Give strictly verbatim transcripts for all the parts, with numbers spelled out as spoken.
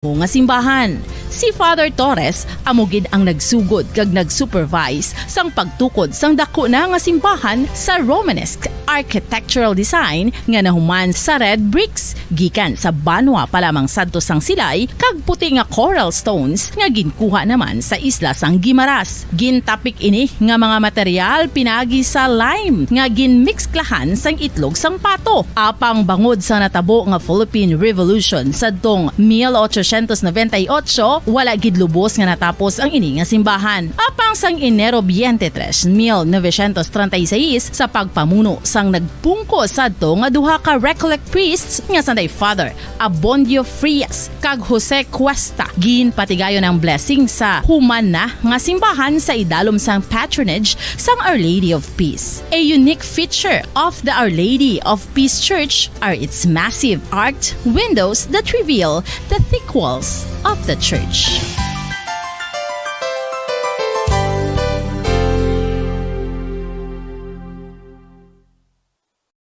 nga simbahan. Si Father Torres amo gid ang nagsugod kag nag-supervise sang pagtukod sang dako na nga simbahan sa Romanesque architectural design nga nahuman sa red bricks gikan sa banwa pa lamang sadto sang Silay kag puti nga coral stones nga ginkuha naman sa isla sang Guimaras. Gintapik ini nga mga material pinaagi sa lime nga ginmikslahan sang itlog sang pato. Apang bangod sa natabo nga Philippine Revolution sadtong mil ochocientos noventa y ocho, wala gid lubos nga natapos ang ini nga simbahan. Apang sang Enero twenty-three, mil novecientos treinta y seis, sa pagpamuno sang nagpungko sadto nga duha ka Recollect priests nga sanday Father Abondio Frias kag Jose Cuesta, ginpatigayon ang blessing sa human na nga simbahan sa idalom sang patronage sang Our Lady of Peace. A unique feature of the Our Lady of Peace Church are its massive arched windows that reveal the thick walls of the church.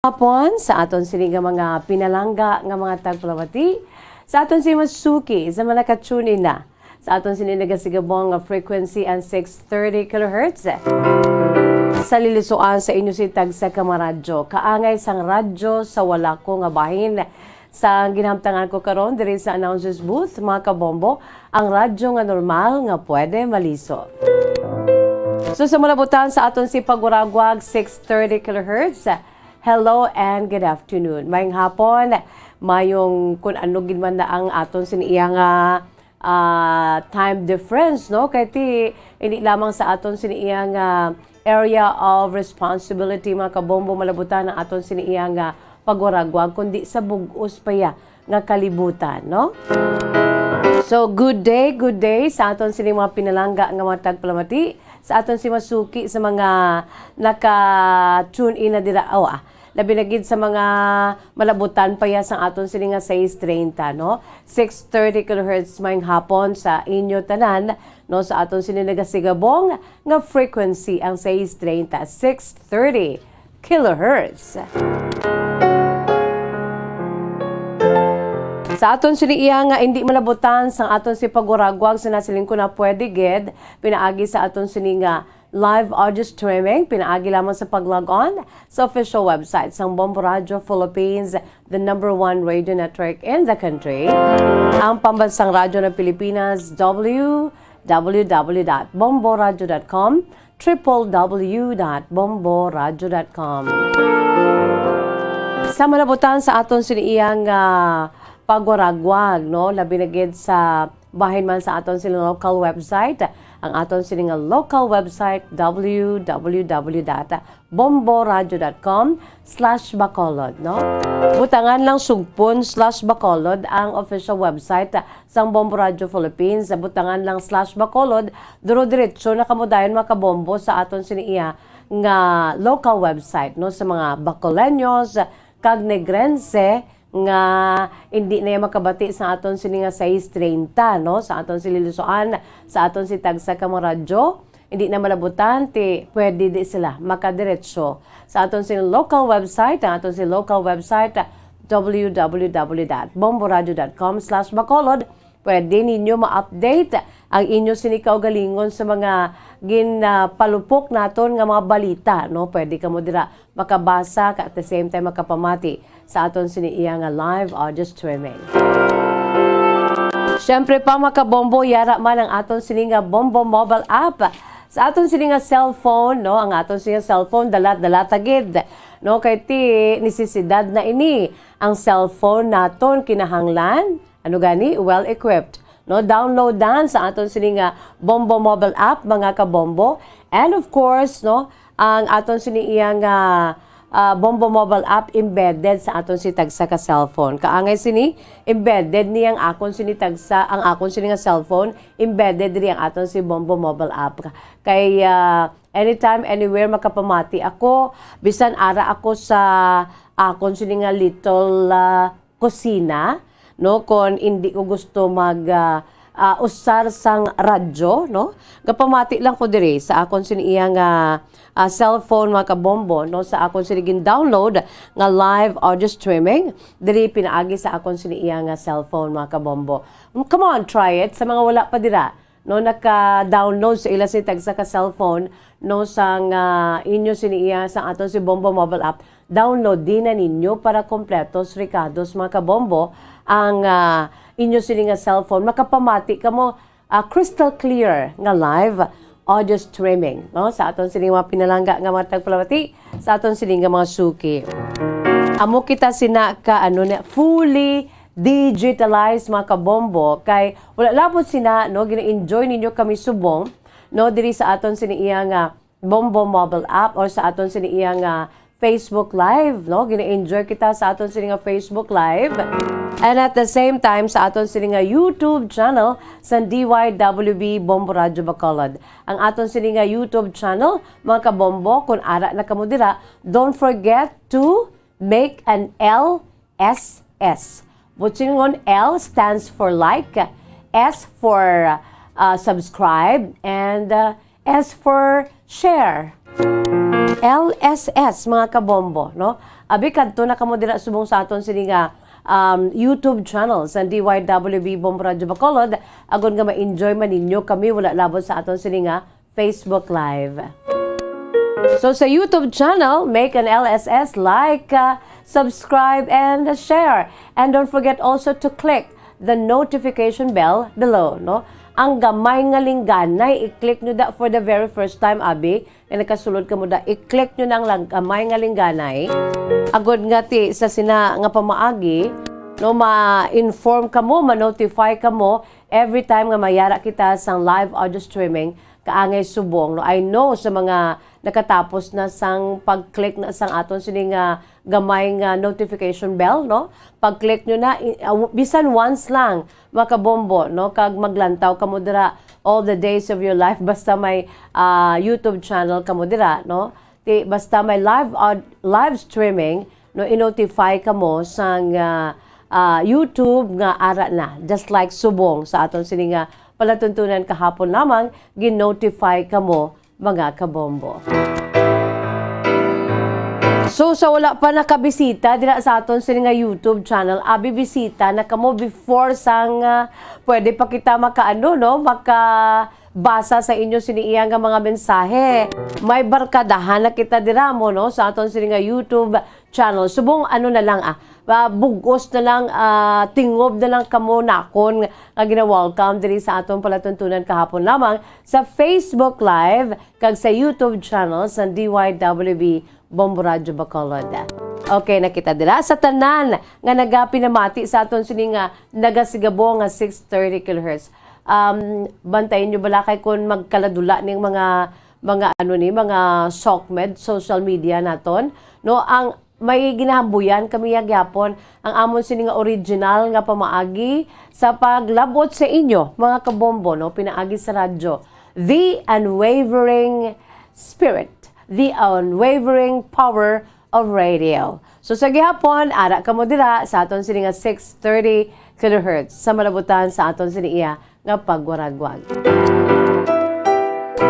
Hapon sa aton sini nga mga pinalangga nga mga tagpalamati, sa aton sini masuki sa mga naka-tune in na sa aton sini nagasigabong nga frequency ang six thirty kilohertz. Sa lilusoan sa inyo si tagsa ka mga radyo, kaangay sang radyo sa wala ko nga bahin. Sa ginhamtangan ko karon diri sa announcer's booth, mga kabombo, ang radyo nga normal nga pwede maliso. So sa malabutan sa aton si pagwaragwag six thirty kilohertz, hello and good afternoon. Mayong hapon, mayong kun ano gid man na ang aton sini iya nga, ah, time difference, no? Kay ti, hindi lamang sa aton sini iya nga area of responsibility, mga kabombo, malabutan ang aton sini iya nga pagwaragwag, kundi sa bug-os pa ya nga kalibutan, no? So, good day, good day sa aton sini mga pinalangga nga mga tagpalamati, sa aton si masuki sa mga naka-tune in na dira. Oh, ah, labi na gid sa mga malabutan pa ya sang aton sini nga sais treinta, no? Six thirty kilohertz mayong hapon sa inyo tanan, no? Sa aton sini nagasigabong nga frequency ang sais treinta, six thirty kilohertz. Sa aton sini iya nga indi malabutan sang aton si pagwaragwag sa nasiling ko na pwede gid pinaagi sa aton sini nga live audio streaming, pinaagi lamang sa pag-log on sa official website sang Bombo Radio Philippines, the number one radio network in the country. Ang pambansang radyo ng Pilipinas, w w w dot bomboradio dot com, triple w dot bomboradio dot com. Sa malabutan sa aton sini iya nga pagwaragwag, no, labi na gid sa bahin man sa aton sini local website, ang aton sini nga local website, w w w dot bomboradio dot com slash bacolod, no? Butangan lang sugpon slash bacolod ang official website sang Bombo Radio Philippines. Butangan lang slash bacolod, duro-diretso na kamo dayon, mga kabombo, sa aton sini iya nga local website, no, sa mga Bacoleños kag Negrense nga hindi na ya makabati sa aton sini nga sais treinta, no, sa aton sini Lusoan, sa aton si tagsa ka mga radyo. Hindi na malabutan ti pwede di sila makadiretso sa aton sini local website, ang aton sini local website, w w w dot bomboradio dot com slash bacolod. Pwede ninyo ma-update ang inyo sini kaugalingon sa mga ginpalupok naton nga mga balita, no? Pwede kamo dira makabasa, ka at the same time makapamati sa aton sini iya nga live audio streaming. Siyempre pa, mga kabombo, yara man ang aton sini nga Bombo mobile app. Sa aton sini nga cellphone, no, ang aton sini nga cellphone, dalat-dalat ta gid, no, kay ti nisisidad na ini. Ang cellphone naton kinahanglan, ano gani, well equipped, no? Downloadan sa aton sini nga Bombo mobile app, mga kabombo. And of course, no, ang aton sini iya nga, ah, Bombo mobile app embedded sa aton si tagsa ka cellphone. Kaangay sini, embedded ni ang akon sini tagsa, ang akon sini nga cellphone, embedded diri ang aton si Bombo mobile app. Kay, ah, anytime, anywhere, makapamati ako, bisan ara ako sa akon sini nga little, ah, kusina, no? Kon hindi ko gusto mag, ah, ah, usar sang radyo, no? Gapamati lang ko diri sa akon sini iya nga, ah, cellphone, mga kabombo, no? Sa akon sini gin-download nga live audio streaming, diri pinaagi sa akon sini iya nga cellphone, mga kabombo. Mm, come on, try it. Sa mga wala pa dira, no, naka-download sa ila sini tagsa ka cellphone, no, sang, ah, inyo sini iya, sang aton si Bombo mobile app, download din na ninyo para kompletos rekados, mga kabombo, ang, ah, inyo sini nga cellphone. Makapamati kamo, ah, crystal clear nga live audio streaming, no, sa aton sini mga pinalangga nga mga tagpalamati, sa aton sini nga mga suki. Amo kita sina ka, ano na, fully digitalized, mga kabombo, kay wala labot sina, no, gina-enjoy ninyo kami subong, no, diri sa aton sini iya nga Bombo mobile app or sa aton sini iya nga Facebook Live, no? Gina-enjoy kita sa aton sini nga Facebook Live. And at the same time, sa aton sini nga YouTube channel, sa D Y W B Bombo Radio Bacolod. Ang aton sini nga YouTube channel, mga kabombo, kung ara na kamo dira, don't forget to make an L S S. Buot silingon, L stands for like, S for, uh, subscribe, and, uh, S for share. L S S, mga kabombo, no? Abi, kadto na kamo dira subong sa aton sini nga, um, YouTube channel sa D Y W B Bombo Radio Bacolod, agod nga ma-enjoy man ninyo kami, wala labot sa aton sini nga Facebook Live. So, sa YouTube channel, make an L S S, like, uh, subscribe, and share. And don't forget also to click the notification bell below, no? Ang gamay nga lingganay, i-click nyo da for the very first time, abi, nga nakasulod kamo da, i-click nyo na ang lang-, gamay nga lingganay. Agod nga ti sa sina nga pamaagi, no, ma-inform kamo, ma-notify kamo every time nga mayara kita sang live audio streaming, kaangay subong, no? I know sa mga nakatapos na sang pag-click na sang aton sini nga gamay nga notification bell, no? Pag-click nyo na, i-, ah, w-, bisan once lang, mga kabombo, no? Kag maglantaw kamo dira all the days of your life, basta may, ah, YouTube channel kamo dira, no? Ti, basta may live aud-, live streaming, no, i-notify kamo sang, ah, ah, YouTube nga ara na. Just like subong sa aton sini nga palatuntunan kahapon lamang, gin-notify kamo, mga kabombo. So, sa wala pa nakabisita dira sa aton sini nga YouTube channel, abi, bisita na kamo before sang, ah, pwede pa kita makaano, no? Maka basa sa inyo sini iya nga mga mensahe. May barkadahan na kita dira mo, no, sa aton sini nga YouTube channel. Subong ano na lang, ah, ah, bugos na lang, ah, tingob na lang kamo nakon nga gina-welcome diri sa aton palatuntunan kahapon lamang sa Facebook Live kag sa YouTube channel sa D Y W B Bombo Radyo Bacolod. Okay, na kita dira sa tanan nga nagapinamati sa aton sini nga nagasigabo nga six thirty kilohertz. Um, bantayan nyo bala kay kung magkaladula ning mga, mga ano ni, mga sokmed, social media naton, no? Ang may ginahambuyan kami ya gyapon ang amon sini nga original nga pamaagi sa paglabot sa inyo, mga kabombo, no? Pinaagi sa radyo. The unwavering spirit, the unwavering power of radio. So, sa gihapon, ara kamo dira sa aton sini nga six thirty kilohertz sa malabutan sa aton sini iya nga pagwaragwag.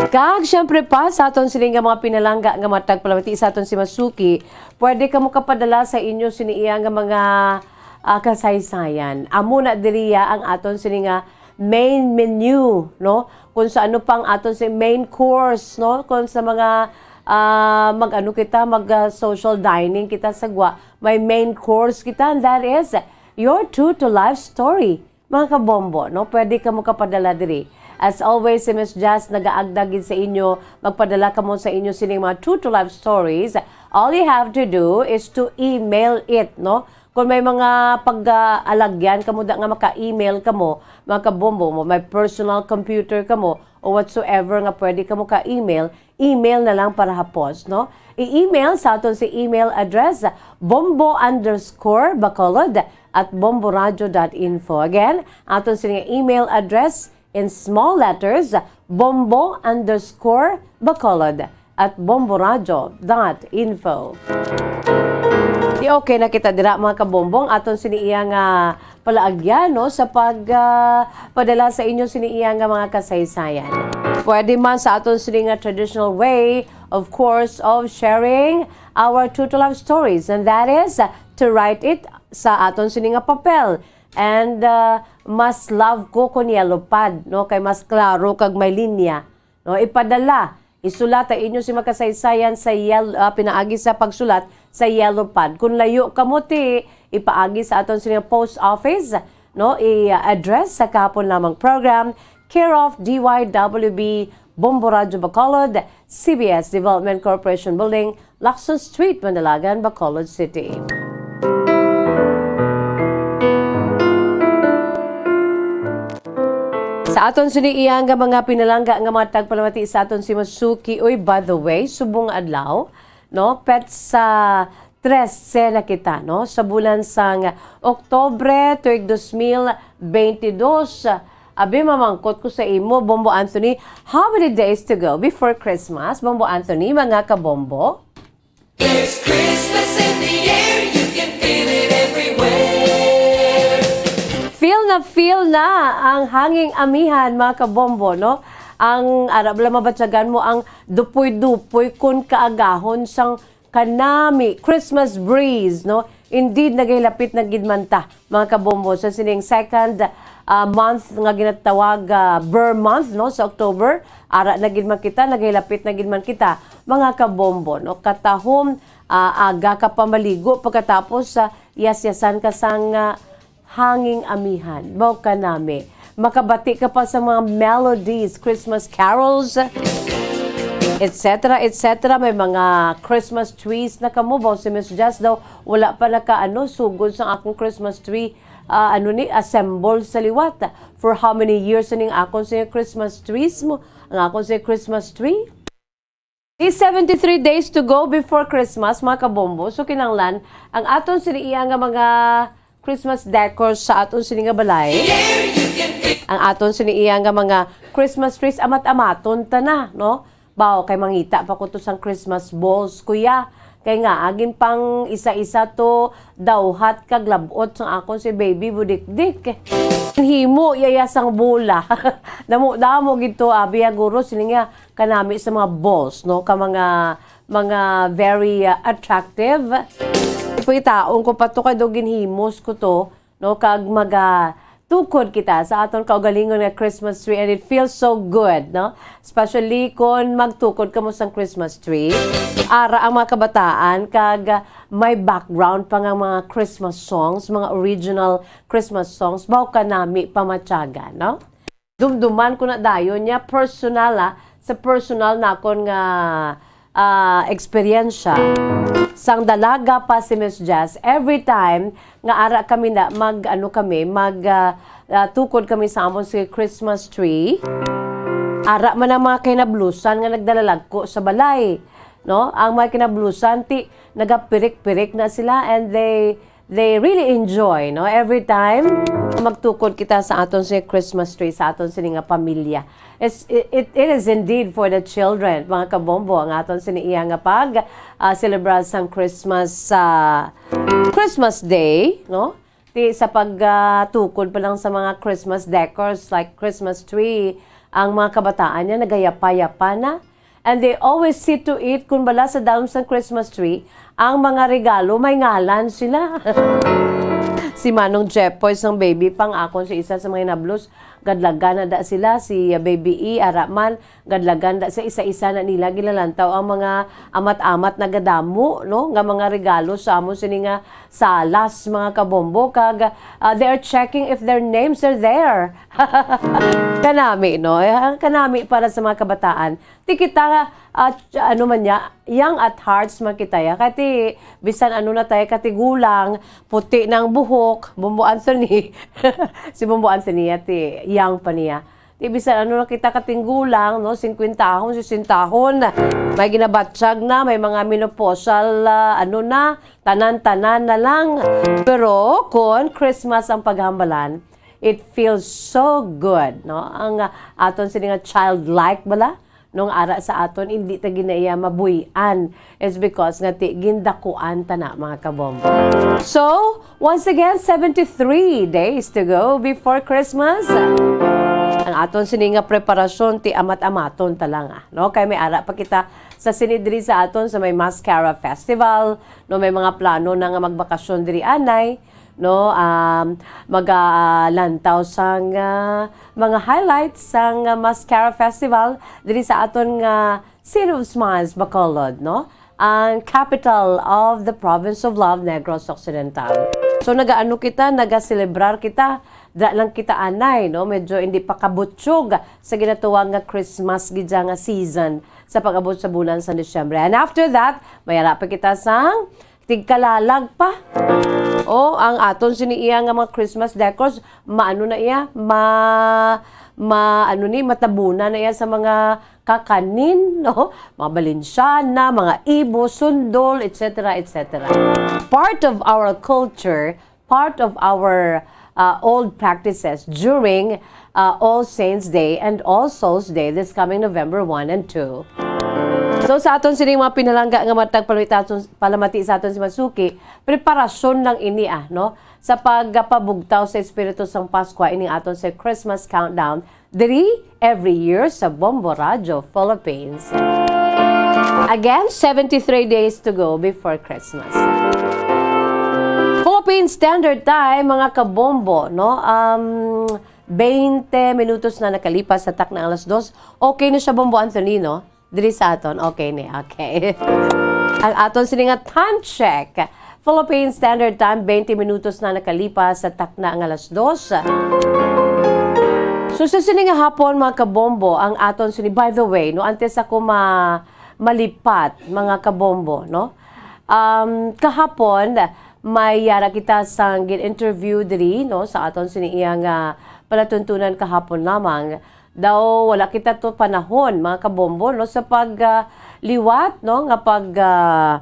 Kag, syempre pa, sa aton sini nga mga pinalangga nga matag palamati sa aton si Masuki, pwede kamo kapadala sa inyo sini iya nga mga, ah, kasaysayan. Amo na diriya ang aton sini nga main menu, no? Kung sa ano pang aton si main course, no? Kung sa mga, ah, mag-ano kita, mag, ah, social dining kita sa gwa, may main course kita, and that is your true to life story. Mga kabombo, no? Pwede kamo kapadala diri. As always, si Miss Jazz nagaagda gid sa inyo. Magpadala kamo sa inyo sining mga true to life stories. All you have to do is to email it, no? Kung may mga pag-alagyan kamo da nga maka-email kamo, mga kabombo mo, may personal computer kamo, o whatsoever nga pwede kamo ka-email, email na lang para hapos, no? I-email sa aton si email address, bombo underscore bacolod at bomboradio dot info. Again, aton sini nga email address in small letters, bombo underscore bacolod at bomboradio dot info. Di okay na kita dira, mga kabombo, ang aton sini iya nga palaagyan, no, sa pag, ah, padala sa inyo sini iya nga mga kasaysayan. Pwede man sa aton sini nga traditional way, of course, of sharing our true to life stories, and that is, uh, to write it sa aton sini nga papel. And, uh, mas love ko kon yellow pad, no, kay mas klaro kag may linya, no, ipadala. Isulat ang inyo si makasaysayan sa yel-, ah, pinaagi sa pagsulat sa yellow pad. Kung layo kamo, ti ipaagi sa aton sini nga post office, no, i-address sa kahapon lamang program, care of D Y W B, Bombo Radyo Bacolod, C B S Development Corporation Building, Lacson Street, Mandalagan, Bacolod City. Sa aton sini iya nga mga pinalangga nga mga tagpalamati sa aton si Masuki. Uy, by the way, subong adlaw, no? Petsa trese na kita, no? Sa bulan sang Oktubre, tuig dos mil beintidos. Abi, mamangkot ko sa imo, Bombo Anthony, how many days to go before Christmas, Bombo Anthony, mga kabombo? There's Christmas in the air, you can feel it everywhere. Feel na feel na ang hanging amihan, mga kabombo, no? Ang ara bala mabatyagan mo ang dupoy-dupoy kun kaagahon sang kanami Christmas breeze, no? Indeed, nagahilapit na gid man ta, mga kabombo, sa sining second, ah, month nga ginatawag, ah, Ber month, no, sa October. Ara na gid man kita, nagahilapit na gid man kita, mga kabombo, no? Katahom, ah, aga ka pa maligo, pagkatapos, ah, yasyasan ka sang, ah, hanging amihan, mao kanami. Makabati ka pa sa mga melodies, Christmas carols, et cetera, et cetera. May mga Christmas trees na kamo. Baw si Miss Jess daw, wala pa naka, ano, sugod sang akong Christmas tree. Ah, ano ni, assemble sa liwat. For how many years ning akon sa Christmas trees mo? Ang akon sa Christmas tree? Is seventy-three days to go before Christmas, mga kabombo. So, kinahanglan, ang aton sini iya nga mga Christmas decors sa aton sini nga balay, ang aton sini iya nga mga Christmas trees, amat-amaton ta na, no? Baw, kay mangita pa ko to sang Christmas balls, kuya. Kay nga, agin pang isa-isa to, dawhat kag lab-ot sang akon si Baby Budikdik. Himo, yaya sang bola. Damo-damo gid to, abi, ah, guro, sini nga, kanami sa mga balls, no? Ka mga, mga very, uh, attractive. Ipitaon ko pa to kay daw ginhimos ko to, no? Kag maga tukod kita sa aton kaugalingon nga Christmas tree, and it feels so good, no? Especially kon magtukod kamo sang Christmas tree. Ara ang mga kabataan kag may background pa nga mga Christmas songs, mga original Christmas songs, baw kanami pamatyagan, no? Dumduman ko na dayon niya, personal, ah, sa personal nakon nga, ah, eksperyensya. Sang dalaga pa si Miss Jess, every time nga ara kami na mag, ano kami, mag, ah, ah, tukod kami sa amon si Christmas tree, ara man ang mga kinablusan nga nagdalalagko sa balay, no? Ang mga kinablusan, ti, nagapirik-pirik na sila, and they They really enjoy, no? Every time magtukod kita sa aton sini Christmas tree, sa aton sini nga pamilya. It's, it, it, it is indeed for the children, mga kabombo, ang aton sini iya nga pag, ah, celebrar sang Christmas, ah, Christmas Day, no? Ti sa pag, ah, tukod pa lang sa mga Christmas decors like Christmas tree, ang mga kabataan niya nagayapa-yapa na. And they always see to it, kun bala sa dalom sang Christmas tree, ang mga regalo may ngalan sila. Si Manong Jepoy sang baby pang akon si isa sa mga hinablos, gadlagan na da sila, si, uh, Baby E, ara man, gadlagan da sa isa-isa na nila, gilalantaw ang mga amat-amat nagadamo, no, nga mga regalo sa amo sini nga salas, mga kabombo, kag, uh, they are checking if their names are there. Kanami, no? Eh, kanami para sa mga kabataan. Ti kita, ah, ano man niya, young at hearts man kita, ya. Kati, bisan ano na tayo, kati gulang, puti na ang buhok, Bombo Anthony. Si Bombo Anthony, ya, ti young pa niya. Ti bisan ano na kita kating gulang, no? Singkwentahon, sisintahon. May ginabatsyag na, may mga menopausal, ah, ano na, tanan-tanan na lang. Pero kung Christmas ang paghambalan, it feels so good, no? Ang, ah, aton sini nga childlike bala, Nung ara sa aton, hindi ta gina iya mabuy-an. It's because nga ti gindakuan ta na, mga kabombo. So, once again, seventy-three days to go before Christmas. Ang aton sini nga preparasyon, ti amat-amaton ta lang, ah, no? Kay may ara pa kita sa sini diri sa aton sa may Mascara Festival, no? May mga plano na nga magbakasyon diri anay, no? Um, magalantaw sang, ah, mga highlights sang, ah, Mascara Festival diri sa aton nga City of Smiles, Bacolod, no? Ang capital of the province of love, Negros Occidental. So, nagaano kita, nagaselebrar kita, da lang kita anay, no? Medyo hindi pa kabutyog sa ginatawag nga Christmas gid nga season sa pag-abot sa bulan sa Disyembre. And after that, may ara pa kita sang tigkalalag pa. Oh, ang aton sini iya nga mga Christmas decors, maano na iya, ma, ma, ano ni, matabunan na iya sa mga kakanin, no? Mga Balenciana, mga Ibo, Sundol, et cetera, et cetera. Part of our culture, part of our, uh, old practices during, uh, All Saints Day and All Souls Day this coming November one and two. So, sa aton sining mga pinalangga nga matag palamati sa aton, palamati sa aton si Masuki, preparasyon lang ini, ah, no? Sa pagpabugtaw sa espiritu sang Paskwa, ining aton sa Christmas countdown, diri every year sa Bombo Radyo Philippines. Again, seventy-three days to go before Christmas. Philippine Standard Time, mga kabombo, no? Um, twenty minutos na nakalipas sa takna alas dos. Okay na siya, Bombo Anthony, no? Diri sa aton, okay ni, okay. Ang aton sini nga time check. Philippine Standard Time, twenty minutos na nakalipas sa takna nga alas dos. So, sa sini nga hapon, mga kabombo, ang aton sini, by the way, no, antes ako ma-, malipat, mga kabombo, no? Um, kahapon, may yara kita sang gin-interview diri, no, sa aton sini iya nga palatuntunan kahapon lamang. Daw wala kita to panahon, mga kabombo, no, sa pag, ah, liwat, no, nga pag, ah,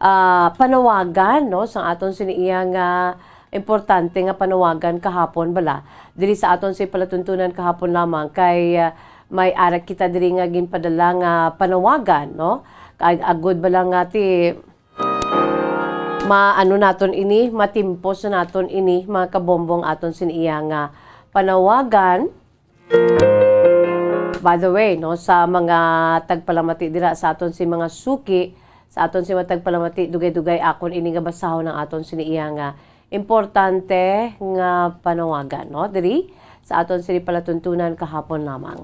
ah, panawagan, no, sa aton sini iya nga importante nga panawagan kahapon bala. Diri sa aton si palatuntunan kahapon lamang kay, ah, may ara kita diri nga ginpadala nga panawagan, no? Kay agod bala nga ti maano naton ini, matimpo sa naton ini, mga kabombo, ang aton sini iya nga panawagan. By the way, no, sa mga tagpalamati dira sa aton si mga suki, sa aton si mga tagpalamati, dugay-dugay akon ini nga basahon ang aton sini iya nga importante nga panawagan, no, diri sa aton sini palatuntunan kahapon lamang.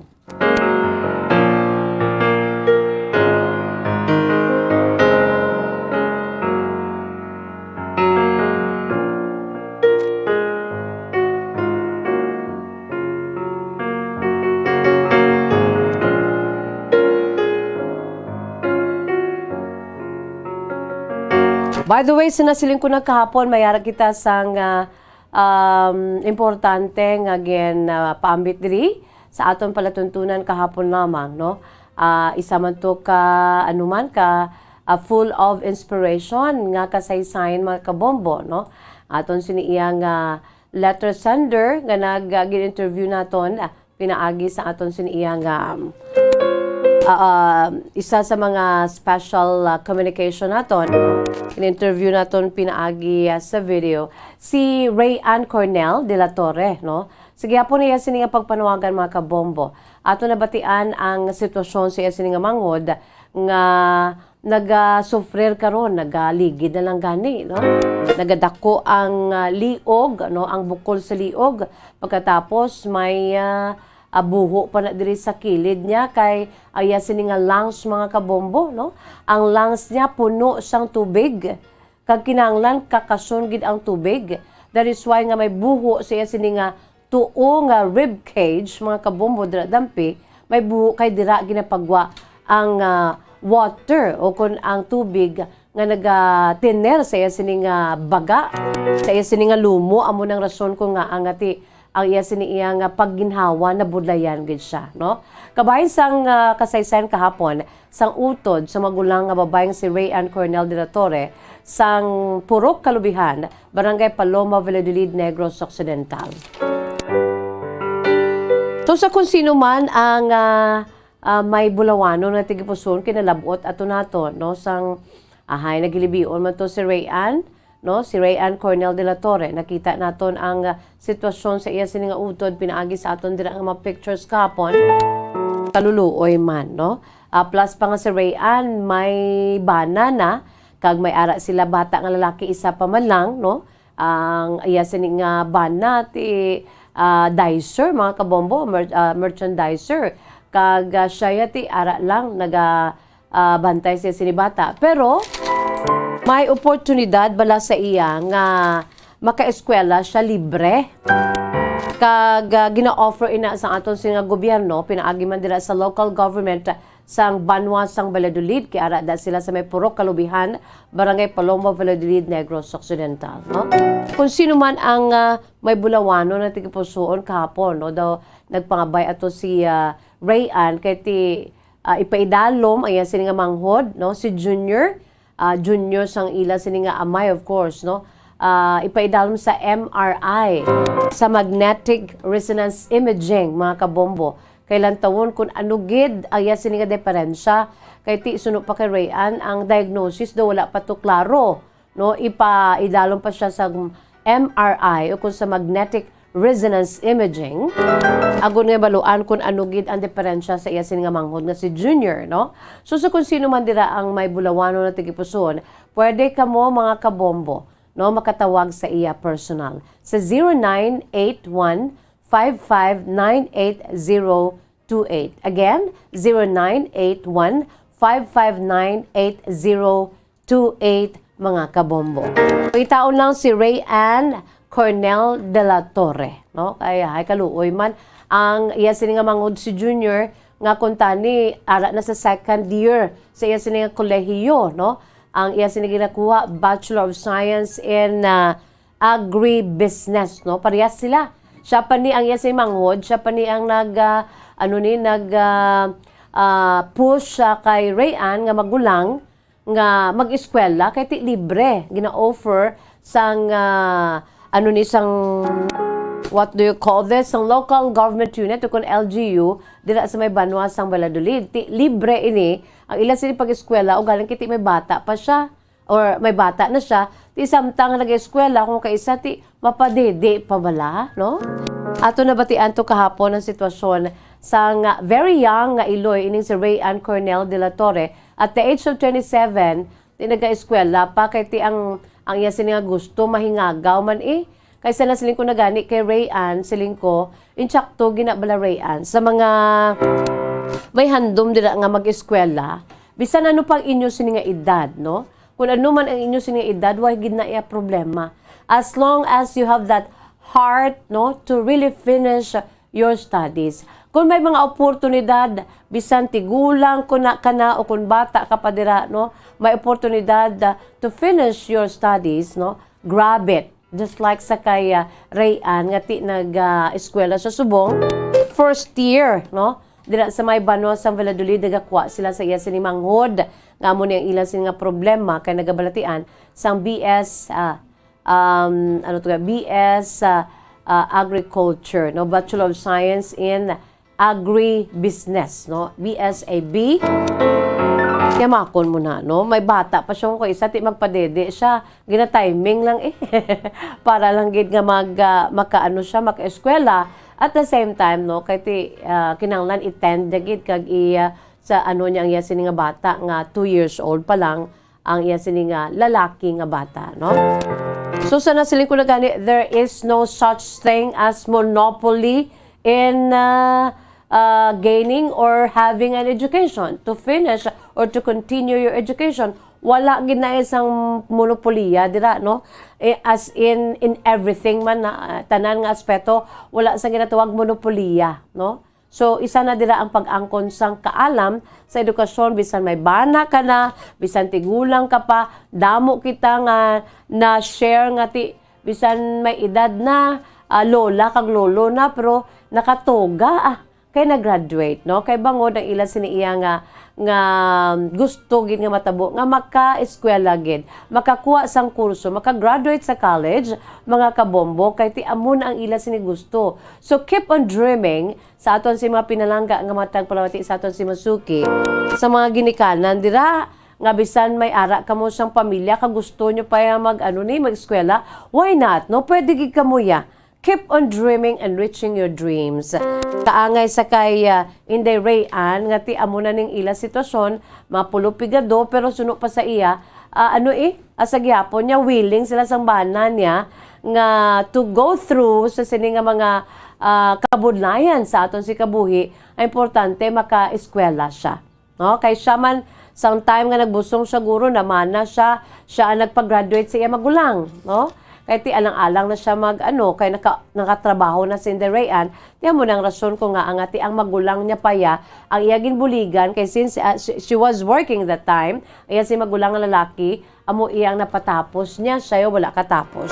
By the way, sa nasiling ko na kahapon, may ara kita sang, ah, um, importante nga gin, ah, paambit diri sa aton palatuntunan kahapon lamang, no? Ah, isa man to ka, ano man, ka, ah, full of inspiration nga kasaysayan, mga kabombo, no? Aton sini iya nga letter sender nga nag, ah, gin-interview naton, ah, pinaagi sa aton sini iya nga, um, ah, ah, isa sa mga special, ah, communication naton, no? In-interview naton pinaagi, ah, sa video si Ray Ann Cornell de la Torre, no? Sa gihapon niya sini nga pagpanawagan, mga kabombo, ato nabatian ang sitwasyon sa iya sini nga manghod nga nagasufrir karon, nagaligid na lang gani, no? Nagadako ang, ah, liog, no? Ang bukol sa liog. Pagkatapos, may, ah, ah, buho pa na diri sa kilid niya kay ang iya sini nga lungs, mga kabombo, no? Ang lungs niya puno sang tubig. Kag kinahanglan kakason gid ang tubig. That is why nga may buho sa iya sini nga tuo nga rib cage, mga kabombo, dira dampi, may buho kay dira ginapagwa ang, ah, water o kon ang tubig nga nagatiner sa iya sini nga baga, sa iya sini nga lumo, amo nang rason kung ngaa nga ti ang iya sini iya nga pagginhawa nabudlayan gid siya, no? Kabahin sang, ah, kasaysayan kahapon, sang utod sa magulang nga babayi nga si Ray Ann Cornell de la Torre, sang Purok Kalubihan, Barangay Paloma, Valladolid, Negros Occidental. So, sa kung sino man ang, ah, Ah, may Bulawanon nga tigipuson kinalab-ot ato naton, no? Sang, ahay, nagilibion man to si Rayan, no? Si Rayan Cornel de la Torre. Nakita naton ang, ah, sitwasyon sa iya sini nga utod pinaagi sa aton dira nga mga pictures kahapon. Kaluluoy man, no? Ah, plus pa nga si Rayan may bana na, kag may ara sila bata nga lalaki, isa pa man lang, no? Ang iya sini nga bana ti, ah, dicer, mga kabombo, mer-, ah, merchandiser. Kag, ah, siya ya ti ara lang naga, ah, bantay siya sini bata. Pero may oportunidad bala sa iya nga makaeskwela siya libre. Kag, ah, gina-offer ina sa aton sini nga gobyerno, pinaagi man dira sa local government sang banwa sang Valladolid, kay ara da sila sa may Purok Kalubihan, Barangay Palombo, Valladolid, Negros Occidental, no? Kung sino man ang, ah, may Bulawanon nga tigipusoon kahapon, no, daw nagpangabay ato si, ah, Rayan kay ti, ah, ipaidalom ang iya sini nga manghod, no, si Junior, ah, Junior sang ila sini nga amay, of course, no, ah, ipaidalom sa M R I, sa magnetic resonance imaging, mga kabombo. Kay lantawon kung ano gid ang iya sini nga diferensya. Kay ti suno pa kay Rayan, ang diagnosis daw wala pa to klaro, no? Ipaidalom pa siya sa M R I o kung sa magnetic resonance imaging, agod nga baluan kung ano gid ang diferensya sa iya sini nga manghod nga si Junior, no? So, sa kung sino man dira ang may Bulawanon nga tigipuson, pwede kamo, mga kabombo, no, makatawag sa iya personal sa zero nine eight one five five nine eight zero two eight. Again, zero nine eight one five five nine eight zero two eight, mga kabombo. Itaon lang si Rayan Cornel de la Torre, no? Kay, ay, kaluoy man ang iya sini nga manghod si Junior nga kuntani ara na sa second year sa iya sini nga kolehiyo, no? Ang iya sini ginakuha, Bachelor of Science in, ah, Agribusiness, no? Parehas sila. Siya pa ni ang iya sini manghod, siya pa ni ang nag, ah, ano ni, nag, ah, ah, push, ah, kay Rayan nga magulang nga mag-eskwela kay ti libre. Gina-offer sang, ah, ano ni, sang, what do you call this? Sang local government unit o kun L G U, dira sa may banwa sang Valladolid. Ti libre ini ang ila sini pag-eskwela, ugaling kay ti may bata pa siya or may bata na siya, ti samtang nag-eskwela, kung kaisa ti mapadede pa bala, no? Ato nabatian to kahapon ang sitwasyon sang very young nga iloy, ining si Rayan Cornel de la Torre. At the age of twenty-seven, ti nagaeskwela pa, kay ti ang, ang iya sini nga gusto mahingagaw man, eh. Kay sa nasiling ko na gani kay Rayan, siling ko, insakto gina bala, Rayan, sa mga may handom dira nga mag-eskwela, bisan ano pang inyo sini nga edad, no? Kung ano man ang inyo sini nga edad, wa gid na iya problema. As long as you have that heart, no, to really finish your studies. Kung may mga oportunidad, bisan tigulang ko na ka na o kung bata ka pa dira, no, may oportunidad, uh, to finish your studies, no, grab it. Just like sa kay, uh, Rayan nga ti nag, uh, eskwela sa subong, first year, no, dira sa may banwa sang Valladolid, nagakuha sila sa iya sini manghod nga amo ni ang ila sini nga problema kay nagabalatian sang B S, uh, um, ano to, B S, uh, uh, Agriculture, no? Bachelor of Science in Agribusiness, no? B S A B. Yamakon mo na, no? May bata pa siya, kung isa ti magpadede siya. Gina-timing lang, eh. Para lang gid nga mag, uh, makaano siya, maka-eskwela. At the same time, no, kay ti, uh, kinahanglan i-tend niya gid kag i, uh, sa ano niya ang iya sini nga bata nga two years old pa lang, ang iya sini nga lalaki nga bata, no? So, sa nasiling ko na gani, there is no such thing as monopoly in, uh, uh, gaining or having an education, to finish or to continue your education. Wala gid na isang monopoliya dira, no? Eh, as in, in everything man na, uh, tanan nga aspeto, wala sa ginatawag monopoliya, no? So, isa na dira ang pag-angkon sang kaalam sa edukasyon, bisan may bana ka na, bisan tigulang ka pa, damo kita nga na-share nga ti, bisan may edad na, ah, lola kag lolo na, pero nakatoga, ah, kay nag-graduate, no? Kay bangod ang ila sini iya nga, nga gusto gid nga matabo, nga maka-eskwela gid, makakuha sang kurso, maka-graduate sa college, mga kabombo, kay ti amo na ang ila sini gusto. So, keep on dreaming sa aton si mga pinalangga nga matag palawati sa aton si Masuki. Sa mga ginikanan dira, nga bisan may ara kamo sang pamilya, ka gusto nyo pa ya mag, ano ni, mag-eskwela, why not, no? Pwede gid kamo ya. Keep on dreaming and reaching your dreams. Kaangay sa kay, ah, Inday Rayan nga ti amo na ning ila sitwasyon, mapulo pigado, pero suno pa sa iya, ah, ano eh, asa gyapon niya, willing sila sang bana niya nga to go through sa sini nga mga, ah, kabudlayan sa aton si kabuhi. Ang importante, maka-eskwela siya. No? Kay siya man, sang time nga nagbusong siya, guro, namana siya, siya ang nagpa-graduate sa iya magulang, no? Kay ti alang-alang na siya mag, ano, kay naka-, nakatrabaho na si Inday Rayan, ti amo nang rason ko nga ang ati ang magulang niya pa ya, ang iya ginbuligan, kay since, ah, she, she was working that time, iya si magulang nga lalaki, amo iya ang napatapos niya, siya yung wala katapos.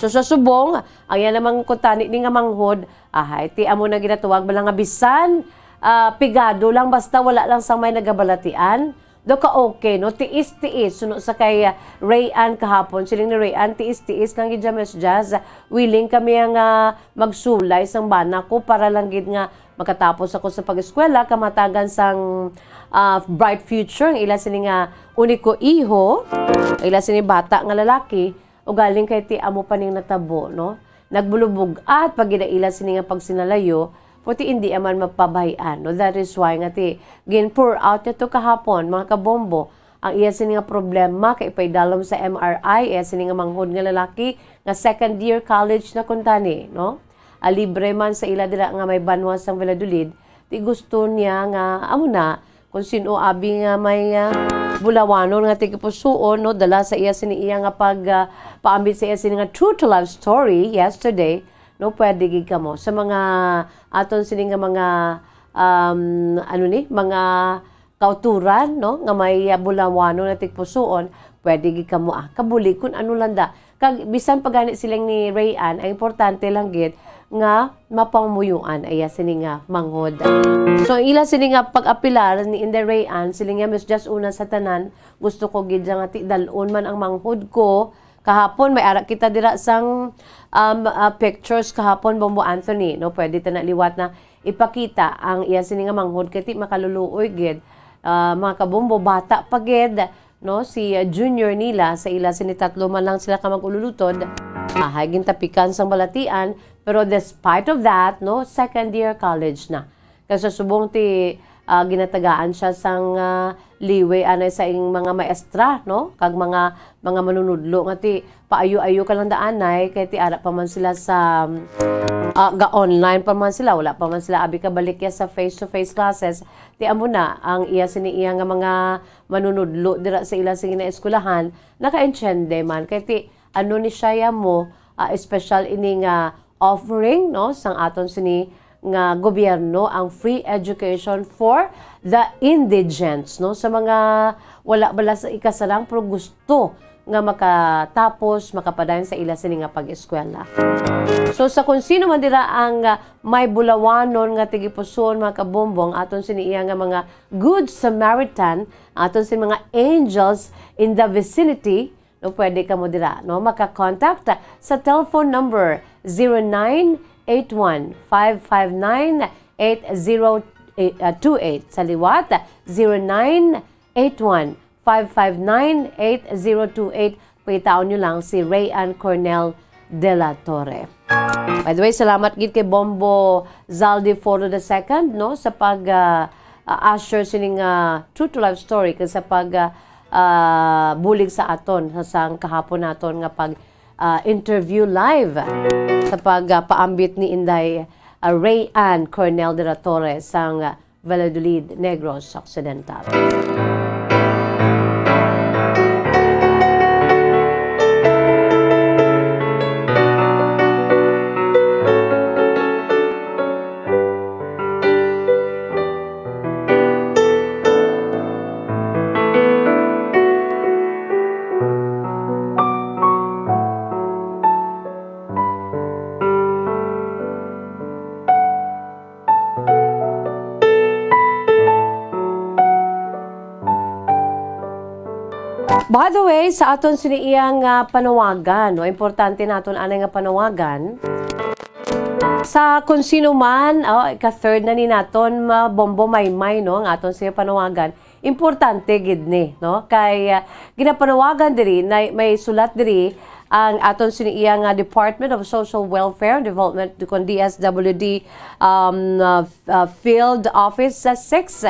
So, sa subong, ang iya namang kuntani ni nga manghod, ahay, ti amo na ginatuwag bala nga bisan, ah, pigado lang, basta wala lang sang may nagabalatian, do ka okay, no? Tiis-tiis, suno sa kay, ah, Rayan kahapon, siling ni Rayan, tiis-tiis lang gid, Miss Jazz. Willing kami nga magsulay sang bana ko para lang gid nga makatapos ako sa pag-eskwela, kamatagan sang, ah, bright future ang ila sini nga uniko iho, ila sini bata nga lalaki, ugaling kay ti amo pa ning natabo, no? Nagbulubog-at pa gid ang ila sini nga pagsinalayo, puti indi man mapabahian, no? That is why nga ti gin-pour out niya to kahapon, mga kabombo, ang iya sini nga problema kay ipaidalom sa M R I, iya sini nga manghod nga lalaki nga second year college na kuntani, no? Ah, libre man sa ila dira nga may banwa sang Valladolid, ti gusto niya nga amo na, kung sin-o abi nga may, ah, bulawanon nga tigipusuon, no, dala sa iya sini iya nga pag, ah, paambit sa iya sini nga true to life story yesterday, no, pwede gid kamo. Sa mga aton sini nga mga, um, ano ni, mga kauturan, no, nga may, ah, bulawanon nga tigipusuon, pwede gid kamo, ah, kabulig kun ano lang da. Kag bisan pa gani siling ni Rayan, ang importante lang gid nga mapamuyuan, iya sini nga manghod. So, ang ila sini nga pag-apilar ni Inday Rayan, siling niya, "Miss Jazz, una sa tanan, gusto ko gid nga ti dal-on man ang manghod ko. Kahapon, may ara kita dira sang, um, ah, pictures kahapon, Bombo Anthony, no? Pwede ta na liwat na ipakita ang iya sini nga manghod, kay ti makaluluoy gid." Ah, mga kabombo, bata pa gid, no, si, uh, junior nila, sa ila sini tatlo man lang sila ka mag-ululutod, ahay gintapikan sang balatian, pero despite of that, no, second year college na. Kay sa subong ti, ah, ginatagaan siya sang, ah, liwe anay sa ing mga maestra, no, kag mga, mga manunudlo nga ti paayo-ayo ka lang daanay, kay ti ara pa man sila sa, ah, ga-online pa man sila, wala pa man sila abi kabalik ya sa face-to-face classes. Ti amo na ang iya sini iya nga mga manunudlo dira sa ila sa ginaeskwelahan, nakaintiende man. Kay ti, ano ni siya ya mo, ah, espesyal ini nga offering, no, sang aton sini nga gobyerno, ang free education for the indigents, no, sa mga wala bala sa ikasarang pero gusto nga makatapos, makapadayon sa ila sini nga pag-eskwela. So, sa kung sino man dira ang, ah, may bulawanon nga tigipuson, mga kabombong, aton sini iya nga mga Good Samaritan, aton sini mga angels in the vicinity, no, pwede kamo dira, no, maka-contact sa telephone number zero nine eight one five five nine eight zero two eight. Sa liwat, zero nine eight one five five nine eight zero two eight. Pakitaon nyo lang si Rayan Cornel de la Torre. By the way, salamat gid kay Bombo Zaldi Foro the second, no, sa pag, ah, ah, usher sining, ah, True to Life Story, kag sa pag, ah, ah, bulig sa aton sa sang kahapon naton nga pag, ah, interview live sa pag, ah, paambit ni Inday, ah, Rayan Cornel de la Torre sang, ah, Valladolid, Negros Occidental. By the way, sa aton sini iyang, ah, panawagan, no, importante naton anay nga panawagan. Sa kung sino man, oh, ika-third na ni naton, ma-, Bombo Maymay, no, ang aton siya panawagan. Importante gid ni, no? Kay, ah, ginapanawagan diri, na, may sulat diri ang aton sini iyang, ah, Department of Social Welfare and Development, kun D S W D, um, ah, uh, Field Office six,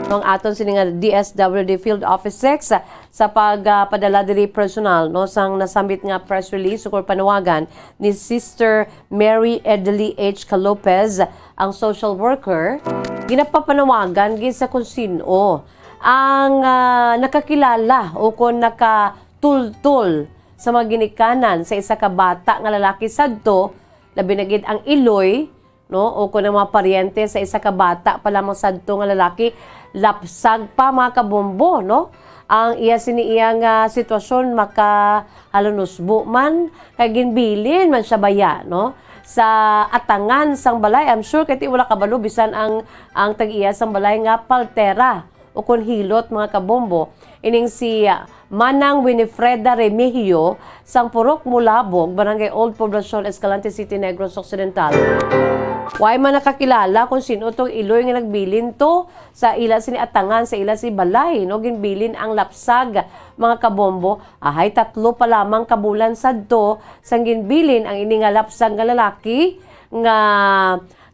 ang aton sini nga D S W D Field Office six, sa pagpadala diri personal, no, sang nasambit nga press release ukon panawagan ni Sister Mary Edley H. Calopez, ang social worker, ginapapanawagan gid sa kung sin-o ang, ah, nakakilala o kung nakatultol sa mga ginikanan sa isa ka bata nga lalaki sadto, labi na gid ang iloy, no? O kung ang mga paryente sa isa ka bata pa lamang sadto nga lalaki, lapsag pa, mga kabombo, no? Ang iya sini iya nga sitwasyon makahalunusbo man, kay ginbilin man siya baya, no? Sa atangan sang balay, I'm sure kay ti wala kabalo bisan ang, ang tag-iya sang balay nga paltera o kon hilot, mga kabombo. Ining si, ah, Manang Winifreda Remigio sang Purok Mulabog, Barangay Old Poblacion, Escalante City, Negros Occidental. Way man nakakilala kung sin-o tong iloy nga nagbilin to sa ila sini atangan, sa ila sini balay, no? Ginbilin ang lapsag, mga kabombo. Ahay, tatlo pa lamang ka bulan sadto sang ginbilin ang ini nga lapsag nga lalaki nga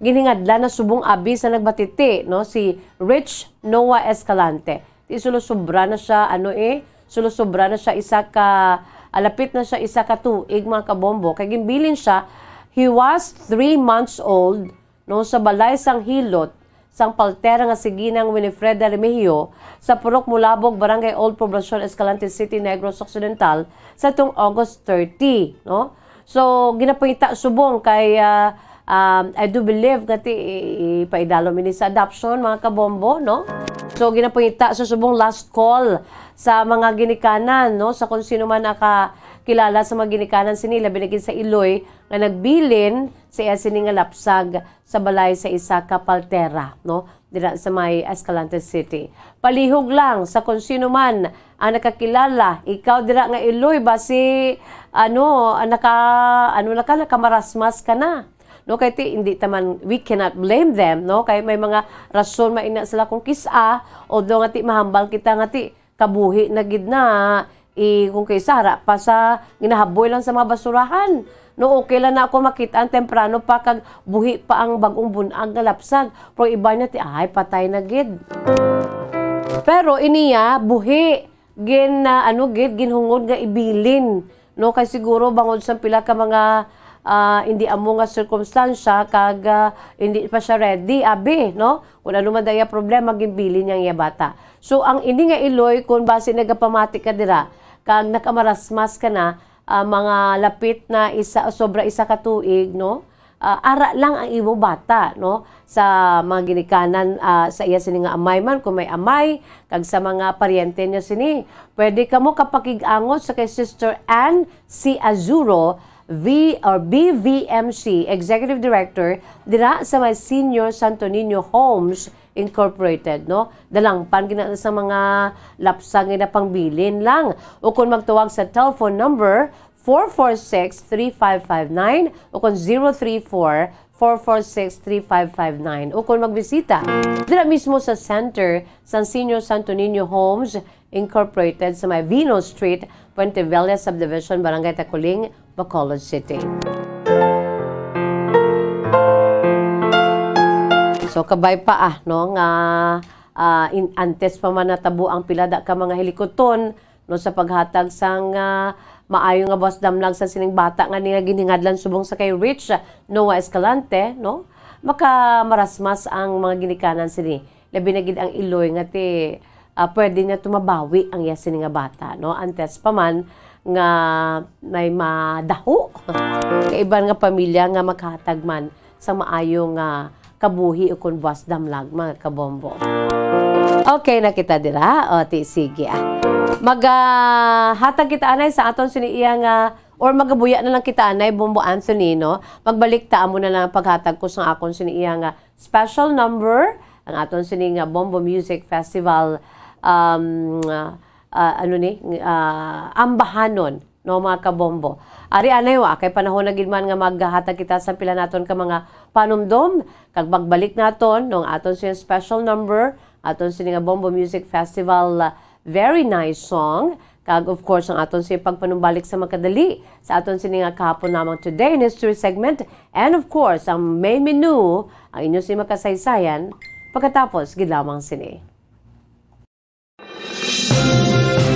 ginhingadlan na subong abi sa nagbatiti, no? Si Rich Noah Escalante. Ti sulosobra na siya, ano eh, sulosobra na siya isa ka, ah, lapit na siya isa ka tuig, mga kabombo. Kay ginbilin siya, he was three months old, no, sa balay sang hilot sang paltera nga si Ginang Winifreda Remigio sa Purok Mulabog, Barangay Old Poblacion, Escalante City, Negros Occidental, sa tong August thirty, no? So, ginapangita subong kay, ah, um, I do believe nga ti, i-, ipaidalom ini sa adoption, mga kabombo, no? So, ginapangita sa subong last call sa mga ginikanan, no? Sa kung sino man nakakilala sa mga ginikanan sini, labi na gid sa iloy nga nagbilin sa iya sini nga lapsag sa balay sa isa ka paltera, no? Dira sa may Escalante City. Palihog lang sa kung sino man ang nakakilala, ikaw dira nga iloy ba si, ano, naka, ano na ka, nakamarasmas ka na. No, kay ti, hindi ta man, we cannot blame them, no? Kay may mga rason man ina sila kung kis-a, although nga ti mahambal kita nga ti kabuhi na gid na, eh, kung kay sara pa sa ginahaboy lang sa mga basurahan. No, okay lang na ako makita ang temprano pa kag buhi pa ang bag-ong bun-ag nga lapsag. Pero iba niya ti, ay, patay na gid. Pero iniya, buhi, gin, ah, ano gid, ginhungod nga ibilin. No, kay siguro bangod sa pila ka mga, ah, hindi amo nga sirkumstansya kag, ah, hindi pa siya ready, abi, no? Kung ano man daya problema, ginbilin niya ang iya bata. So, ang ini nga iloy, kung basi nagapamati ka dira, kag nakamarasmas ka na, ah, mga lapit na isa, sobra isa ka tuig, no? Ah, ara lang ang imo bata, no? Sa mga ginikanan, ah, sa iya sini nga amay man, kung may amay, kag sa mga paryente niya sini. Pwede kamo kapakig-angot sa kay Sister Ann C. Azuro, V or B V M C Executive Director dira sa may Senior Santo Niño Homes Incorporated, no? Dalangpan gina sa mga lapsag nga pangbilin lang. O kung magtawag sa telephone number four four six, three five five nine o kung zero three four, four four six, three five five nine. O kung magbisita dira mismo sa center sa Senior Santo Niño Homes Incorporated sa may Vino Street, Puente Viejo Subdivision, Barangay Taculing, Bacolod City. So, kabay pa, ah, no, nga, ah, in, antes pa man natabo ang pila da ka mga hilikuton, no, sa paghatag sang, ah, maayo nga buwas damlag sa sining bata nga ni nga ginhingadlan subong sa kay Rich Noah Escalante, no, makamarasmas ang mga ginikanan sini. Labi na gid ang iloy nga ti, ah, pwede niya tumabawi ang iya sini nga bata, no? Antes pa man nga may madaho. Kay iban nga pamilya nga maghatag man sa maayo nga kabuhi o kon buwas damlag, mga kabombo. Okay na kita dira. O, ti, sige, ah. Mag, ah, hatag kita anay sa aton sini iya nga, or magabuya na lang kita anay, Bombo Anthony, no? Magbalik ta amo na lang ang paghatag ko sa akon sini iya nga special number, ang aton sini nga Bombo Music Festival, um, ah, ano ni, ah, ambahanon, no, mga kabombo. Ari anay wa, kay panahon na gid man nga maghatag kita sa pila naton ka mga panumdom, kag magbalik naton, no, ang aton siya special number, aton sini nga Bombo Music Festival, ah, Very Nice Song, kag of course, ang aton siya pagpanumbalik sa makadali, sa aton sini nga kahapon lamang Today in History segment, and of course, ang main menu, ang inyo si makasaysayan, pagkatapos, gid lamang sini.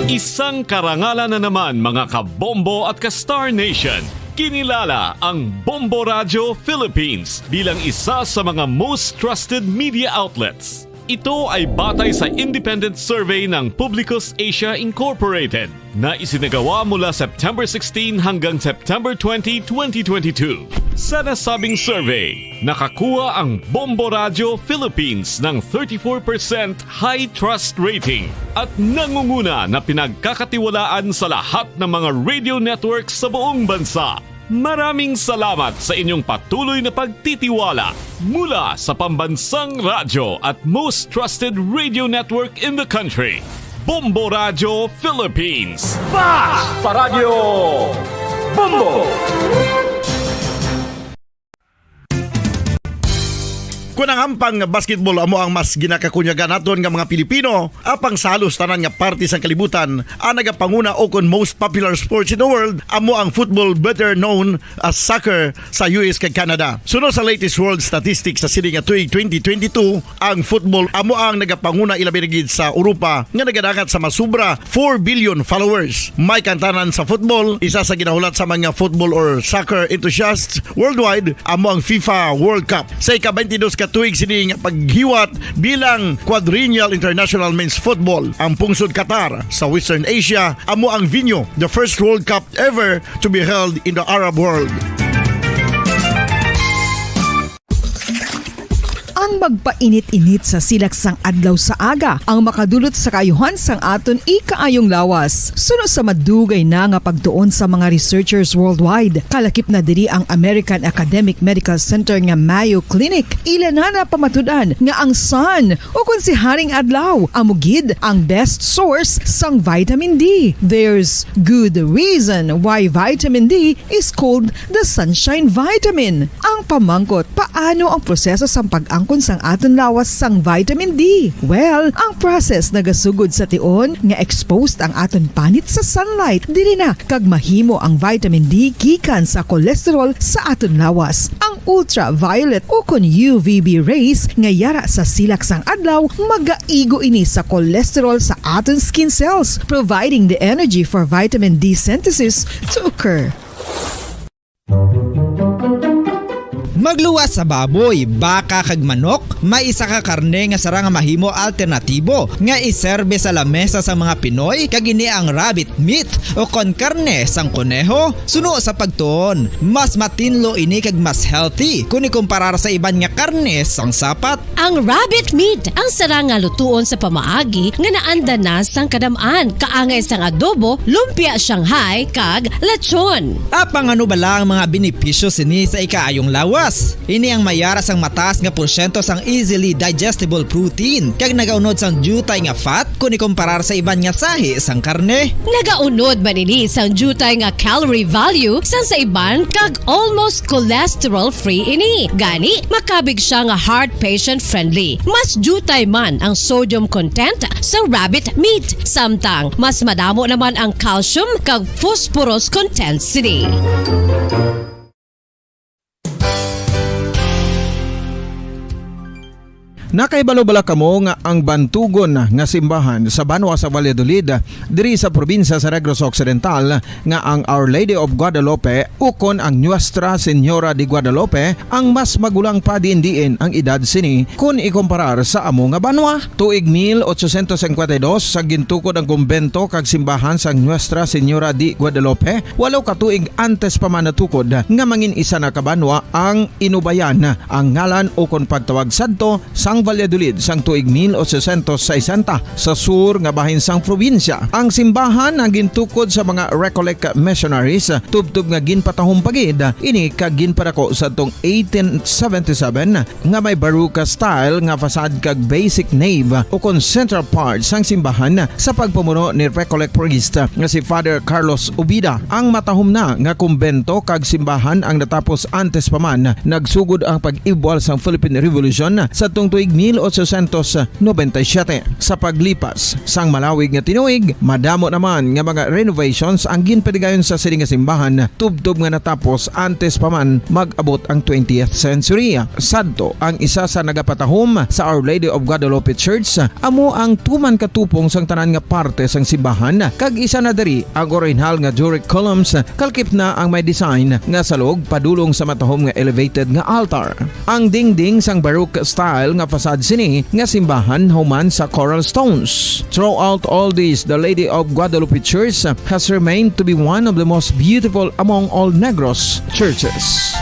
Isang karangalan na naman, mga kabombo at ka-Star Nation. Kinilala ang Bombo Radio Philippines bilang isa sa mga most trusted media outlets. Ito ay batay sa independent survey ng Publicus Asia Incorporated na isinagawa mula September sixteen hanggang September twenty, twenty twenty-two. Sa nasabing survey, nakakuha ang Bombo Radio Philippines ng thirty-four percent high trust rating at nangunguna na pinagkakatiwalaan sa lahat ng mga radio networks sa buong bansa. Maraming salamat sa inyong patuloy na pagtitiwala mula sa pambansang radyo at most trusted radio network in the country, Bombo Radio Philippines. Basta Radyo Bombo! Kon ang hampang nga basketball amo ang mas ginakakunyagan naton nga mga Pilipino, apang sa halos tanan nga parte sang kalibutan, ang nagapanguna o kon most popular sports in the world amo ang football, better known as soccer, sa U S kag Canada. Suno sa latest world statistics sa sini nga tuig twenty twenty-two, ang football amo ang nagapanguna, ilabi na gid sa Europa nga nagadangat sa masubra four billion followers. May kantanan sa football, isa sa ginahulat sa mga football or soccer enthusiasts worldwide, amo ang FIFA World Cup. Sa ika-twenty-dos ka tuig sini nga paghiwat bilang quadrennial international men's football, ang pungsod Qatar sa Western Asia amo ang venue, the first World Cup ever to be held in the Arab world. Ang magpainit-init sa silak sang adlaw sa aga ang makadulot sa kaayuhan sang aton ikaayong lawas. Suno sa madugay na nga pagtuon sa mga researchers worldwide, kalakip na diri ang American Academic Medical Center nga Mayo Clinic. Ila na napamatud-an nga ang sun, o kon si Haring Adlaw, amo gid ang best source sang vitamin D. There's good reason why vitamin D is called the sunshine vitamin. Ang pamangkot, paano ang proseso sang pag-angkon sang aton lawas sang vitamin D? Well, ang process nagasugod sa tion nga exposed ang aton panit sa sunlight. Diri na kag mahimo ang vitamin D gikan sa cholesterol sa aton lawas. Ang ultraviolet o kon U V B rays nga yara sa silak sang adlaw magaigo ini sa cholesterol sa aton skin cells, providing the energy for vitamin D synthesis to occur. Magluwas sa baboy, baka, kag manok, may isa ka karne nga sarang nga mahimo alternatibo nga iserbe sa lamesa sang mga Pinoy, kag ini ang rabbit meat o kon karne sang koneho. Suno sa pagtuon, mas matinlo ini kag mas healthy kon ikumparar sa iban nga karne sang sapat. Ang rabbit meat ang sarang nga lutuon sa pamaagi nga naanda na sang kadam-an, kaangay sang adobo, lumpia Shanghai, kag lechon. Apang ano bala ang mga benepisyo sini sa ikaayong lawas? Ini ang mayara sang mataas nga porsyento sang easily digestible protein, kag nagaunod sang diutay nga fat kon ikumparar sa iban nga sahi sang karne. Nagaunod man ini sang diutay nga calorie value sang sa iban, kag almost cholesterol-free ini. Gani, makabig siya nga heart patient-friendly. Mas diutay man ang sodium content sa rabbit meat, samtang mas madamo naman ang calcium kag phosphorus content sini. Nakahibalo bala kamo nga ang bantugon nga simbahan sa banwa sa Valladolid, diri sa probinsya sa Negros Occidental, nga ang Our Lady of Guadalupe ukon ang Nuestra Señora de Guadalupe ang mas magulang pa diin-diin ang edad sini kon ikumparar sa amo nga banwa? Tuig mil ochocientos cincuenta y dos, sa gintukod ang kumbento kag simbahan sang Nuestra Señora de Guadalupe, walo ka tuig antes pa man natukod nga mangin isa na ka banwa ang Inubayan, ang ngalan ukon pagtawag sadto sa ang Valladolid sang tuig mil ochocientos sesenta sa sur nga bahin sang probinsya. Ang simbahan ang gintukod sa mga Recollect missionaries, tubtob nga ginpatahom pa gid ini kag ginpadako sadtong eighteen seventy-seven, nga may Baroque style nga facade kag basic nave ukon central part sang simbahan sa pagpamuno ni Recollect priest nga si Father Carlos Ubida. Ang matahom na nga kumbento kag simbahan ang natapos antes pa man nagsugod ang pag-ibwal sang Philippine Revolution sadtong tuig mil ochocientos noventa y siete. Sa paglipas sang malawig nga tinuig, madamo naman nga mga renovations ang ginpaligayon sa sini nga simbahan, tubtob nga natapos antes pa man mag-abot ang twentieth century. Sadto, ang isa sa nagapatahom sa Our Lady of Guadalupe Church amo ang tuman ka tupong sang tanan nga parte sang simbahan, kag isa na diri ang orihinal nga Doric columns, kalkip na ang may design nga salog padulong sa matahom nga elevated nga altar. Ang dingding sang Baroque style nga facade sini nga simbahan human sa coral stones. Throughout all this, the Lady of Guadalupe Church has remained to be one of the most beautiful among all Negros churches.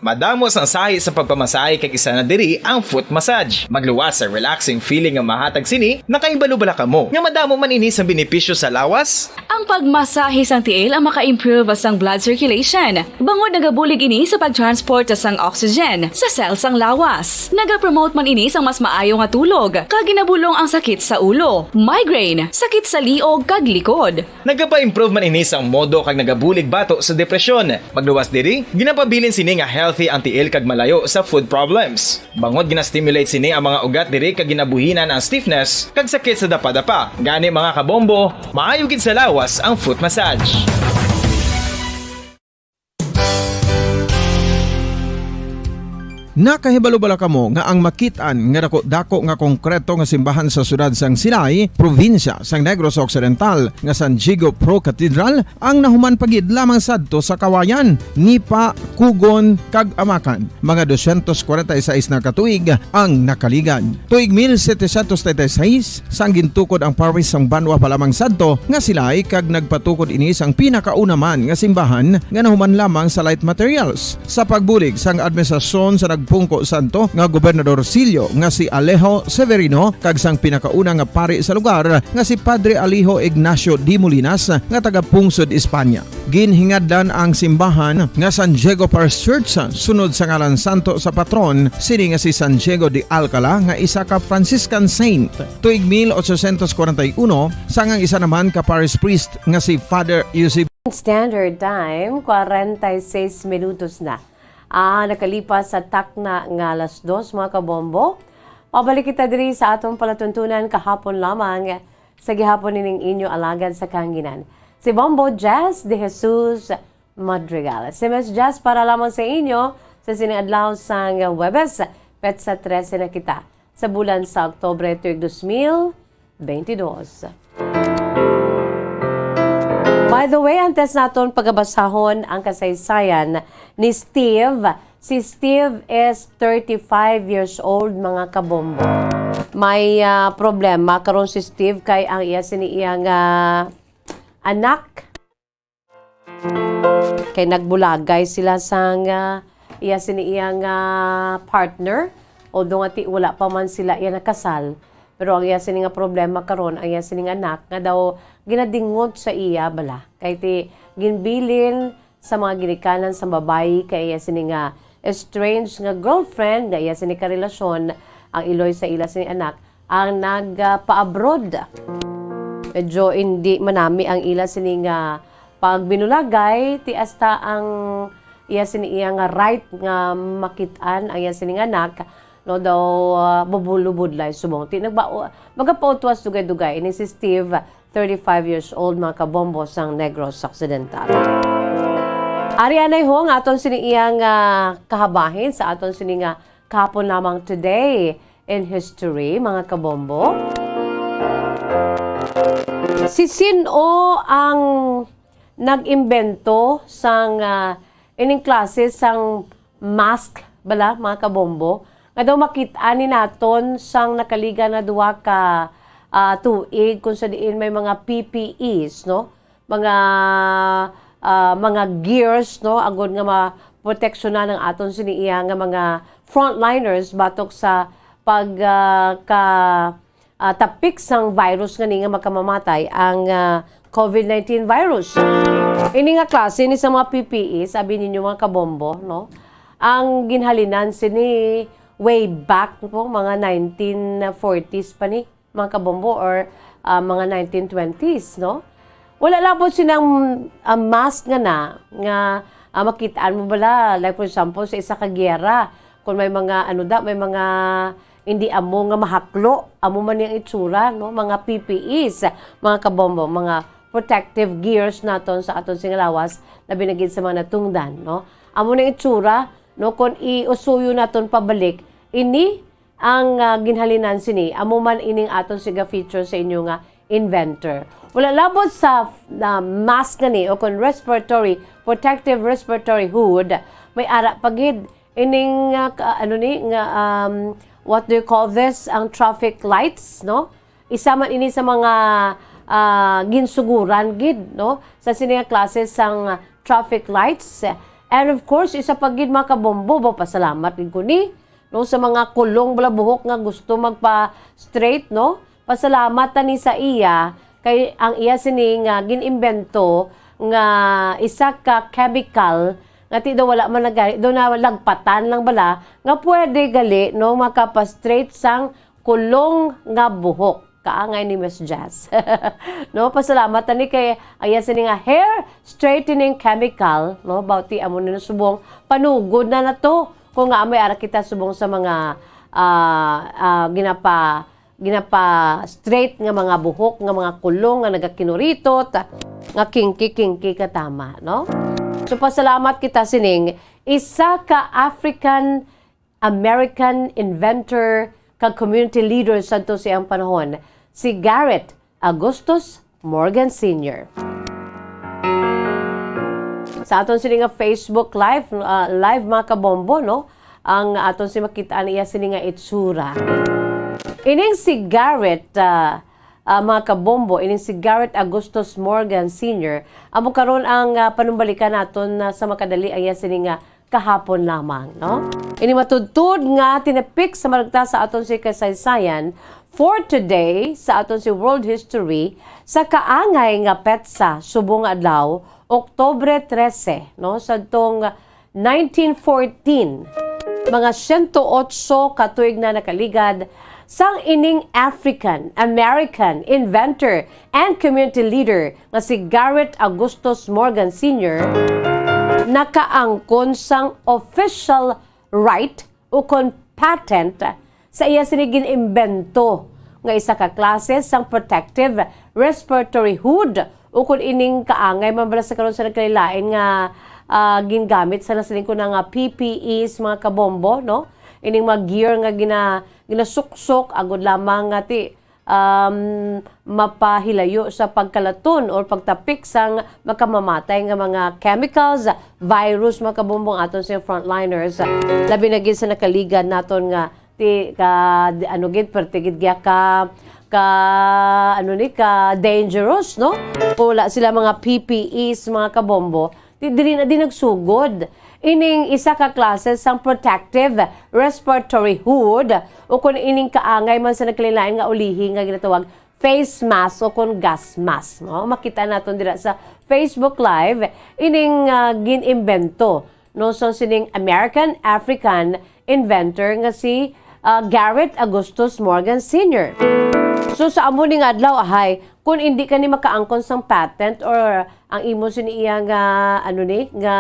Madamo sang sahi sa pagpamasahe kag isa na diri ang foot massage. Magluwas sa relaxing feeling nga mahatag sini. Nakahibalo bala kamo nga madamo man ini sang benepisyo sa lawas? Ang pagmasahe sang tiil ang maka-improve sang blood circulation, bangod nagabulig ini sa pag-transport sang oxygen sa cell sang lawas. Nagapromote man ini sang mas maayo nga tulog, kag ginabulong ang sakit sa ulo, migraine, sakit sa liog, kag likod. Nagapa-improve man ini sang modo kag nagabulig bato sa depresyon. Magluwas diri, ginapabilin sini nga healthy ang tiil kag malayo sa foot problems. Bangod gina-stimulate sini ang mga ugat diri kag ginabuhinan ang stiffness kag sakit sa dapadapa. Gani, mga kabombo, maayo gid sa lawas ang foot massage. Nakahibalo bala kamo nga ang makit-an nga dako-dako nga konkreto nga simbahan sa siyudad sang Silay, probinsya sang Negros Occidental, nga San Diego Pro Cathedral, ang nahuman pa gid lamang sadto sa Kawayan, Nipa, Cugon, kag Amacan, mga dosyentos kwarenta y seis na ka tuig ang nakaligad. Tuig mil setecientos treinta y seis, sang gintukod ang parish sang banwa pa lamang sadto nga Silay, kag nagpatukod ini sang pinakauna man nga simbahan nga nahuman lamang sa light materials. Sa pagbulig sang administrasyon sa nagpungko sadto nga Gobernador Sillo nga si Alejo Severino kag sang pinakauna nga pari sa lugar nga si Padre Alejo Ignacio de Molinas nga taga-pungsod Espanya. Ginhingadlan ang simbahan nga San Diego Parish Church sunod sa ngalan santo sa patron sini nga si San Diego de Alcala nga isa ka Franciscan saint. Tuig mil ochocientos kwarenta y uno, sang ang isa naman ka parish priest nga si Father Eusebio Standard Time, kwarenta y seis minutos na ang nakalipas sa takna nga alas dos, mga kabombo. Pabalik kita diri sa atong palatuntunan kahapon lamang sa gihapon nining inyo alagad sa kahanginan, si Bombo Jazz de Jesus Madrigal. Si Miss Jazz para lamang sa inyo sa sining adlaw sang Huwebes, petsa trese na kita sa bulan sa Oktubre, tuig dos mil twenty-dos. By the way, antes naton pagabasahon ang kasaysayan ni Steve, si Steve is thirty-five years old, mga kabombo. May, ah, problema karon si Steve kay ang iya sini iya nga anak, kay nagbulagay sila sang, ah, iya sini iya nga partner, although nga ti wala pa man sila iya nakasal. Pero ang iya sini nga problema karon, ang iya sini nga anak nga daw ginadingot sa iya bala. Kay ti ginbilin sa mga ginikanan sang babayi kay iya sini nga estranged nga girlfriend nga iya sini karelasyon, ang iloy sa ila sini anak ang nagpa-abroad. Medyo hindi manami ang ila sini nga pagbinulagay, ti hasta ang iya sini iya nga right nga makit-an ang iya sini nga anak, no, daw, ah, bubulubudlay subong. Ti nagba-, magapautwas dugay-dugay ini si Steve, thirty-five years old, mga kabombo sang Negros Occidental. Ari anay ho ang aton sini iya nga kahabahin sa aton sini nga kahapon lamang, Today in History, mga kabombo. Si sin-o ang nag-imbento sang, ah, ining klase sang mask bala, mga kabombo, nga daw makit-an ni naton sang nakaliga na duha ka, ah, tuig, kung sa diin may mga P P Es, no? Mga ah, mga gears, no, agud nga maproteksyonan ang aton sini iya nga mga frontliners batok sa pag, ah, ka, ah, tapik sang virus nga ni nga makamamatay ang, ah, COVID nineteen virus. Ini nga klase ni sa mga P P Es, abi ninyo, mga kabombo, no? Ang ginhalinan sini way back po, mga nineteen forties pa ni, mga kabombo, or, ah, mga nineteen twenties, no? Wala labot sinang, ah, mask nga na, nga, ah, makitaan mo bala, like, for example, sa isa ka giyera, kung may mga, ano da, may mga hindi amo nga mahaklo, amo man yang itsura, no? Mga P P Es, mga kabombo, mga protective gears naton sa aton sing lawas, labi na gid sa mga natungdan, no? Amo nang itsura, no? Kung iusuyo naton pabalik, ini ang, ah, ginhalinan sini, amo man ining aton siga feature sa inyo nga inventor. Wala labot sa, ah, mask nga ni o kung respiratory, protective respiratory hood, may ara pa gid ining, ah, ka-, ano ni, nga, um, what do you call this? Ang traffic lights, no? Isa man ini sa mga, ah, ginsuguran gid, no? Sa sini nga klase sang, ah, traffic lights. And of course, isa pa gid, mga kabombo, ba, pasalamat gid ko ni, no, sa mga kulong bala buhok nga gusto magpa-straight, no? Pasalamat ta ni sa iya kay ang iya sini nga gin-imbento nga isa ka chemical nga ti daw wala man nagari, daw nalagpatan lang bala nga pwede gali, no, makapa-straight sang kulong nga buhok. Kaangay ni Miss Jazz. No, pasalamat ta ni kay ang iya sini nga hair straightening chemical, no, bawti amo na subong panugod na nato. Kung nga may ara kita subong sa mga, ah, ah, ginapa-, ginapa-straight nga mga buhok, nga mga kulong nga nagakinuritot, nga kinky-kinky katama, no? So, pasalamat kita sining isa ka African American inventor kag community leader sadto sa iyang panahon, si Garrett Augustus Morgan Senior. Sa aton sini nga Facebook Live, ah, live, mga kabombo, no? Ang aton si makita niya sini nga itsura. Ining si Garrett, ah, ah, mga kabombo, ining si Garrett Augustus Morgan Senior, amo karon ang, ah, panumbalikan naton, ah, sa makadali ang iya sini nga kahapon lamang, no? Ini matudtod nga tinapik sa maragta sa aton si kasaysayan for today, sa aton si world history, sa kaangay nga petsa subong nga adlaw, Oktubre trese, no? Sadtong nineteen fourteen, mga siyento otso ka tuig na nakaligad, sang ining African-American inventor and community leader nga si Garrett Augustus Morgan Senior nakaangkon sang official right ukon patent sa iya sini gin-imbento nga isa ka klase sang protective respiratory hood, ukon ining kaangay man bala sa karon sa nagkalain-lain nga, ah, gingamit sa nasiling ko na nga P P Es, mga kabombo, no? Ining mga gear nga gina-, ginasuksok agud lamang nga ti um, mapahilayo sa pagkalaton or pagtapik sang makamamatay nga mga chemicals, virus, mga kabombo, aton sa frontliners. Labi na gid sa nakaligad naton nga ti-, ka, di-, ano gid, perti gid giya ka, ka, ano ni, ka dangerous, no? Kung wala sila mga P P Es, mga kabombo, Di, diri na di nagsugod ining isa ka klase sang protective respiratory hood, o kon ining kaangay man sa nagkalain-lain nga ulihi nga ginatawag face mask o kon gas mask, no? Makita naton dira sa Facebook Live ining, ah, gin-imbento, no, so sining American-African inventor nga si, ah, Garrett Augustus Morgan Senior. So, sa amo ni nga adlaw, ahay, kung hindi ka ni makaangkon sang patent or ang imo sini iya nga, ano ni, nga,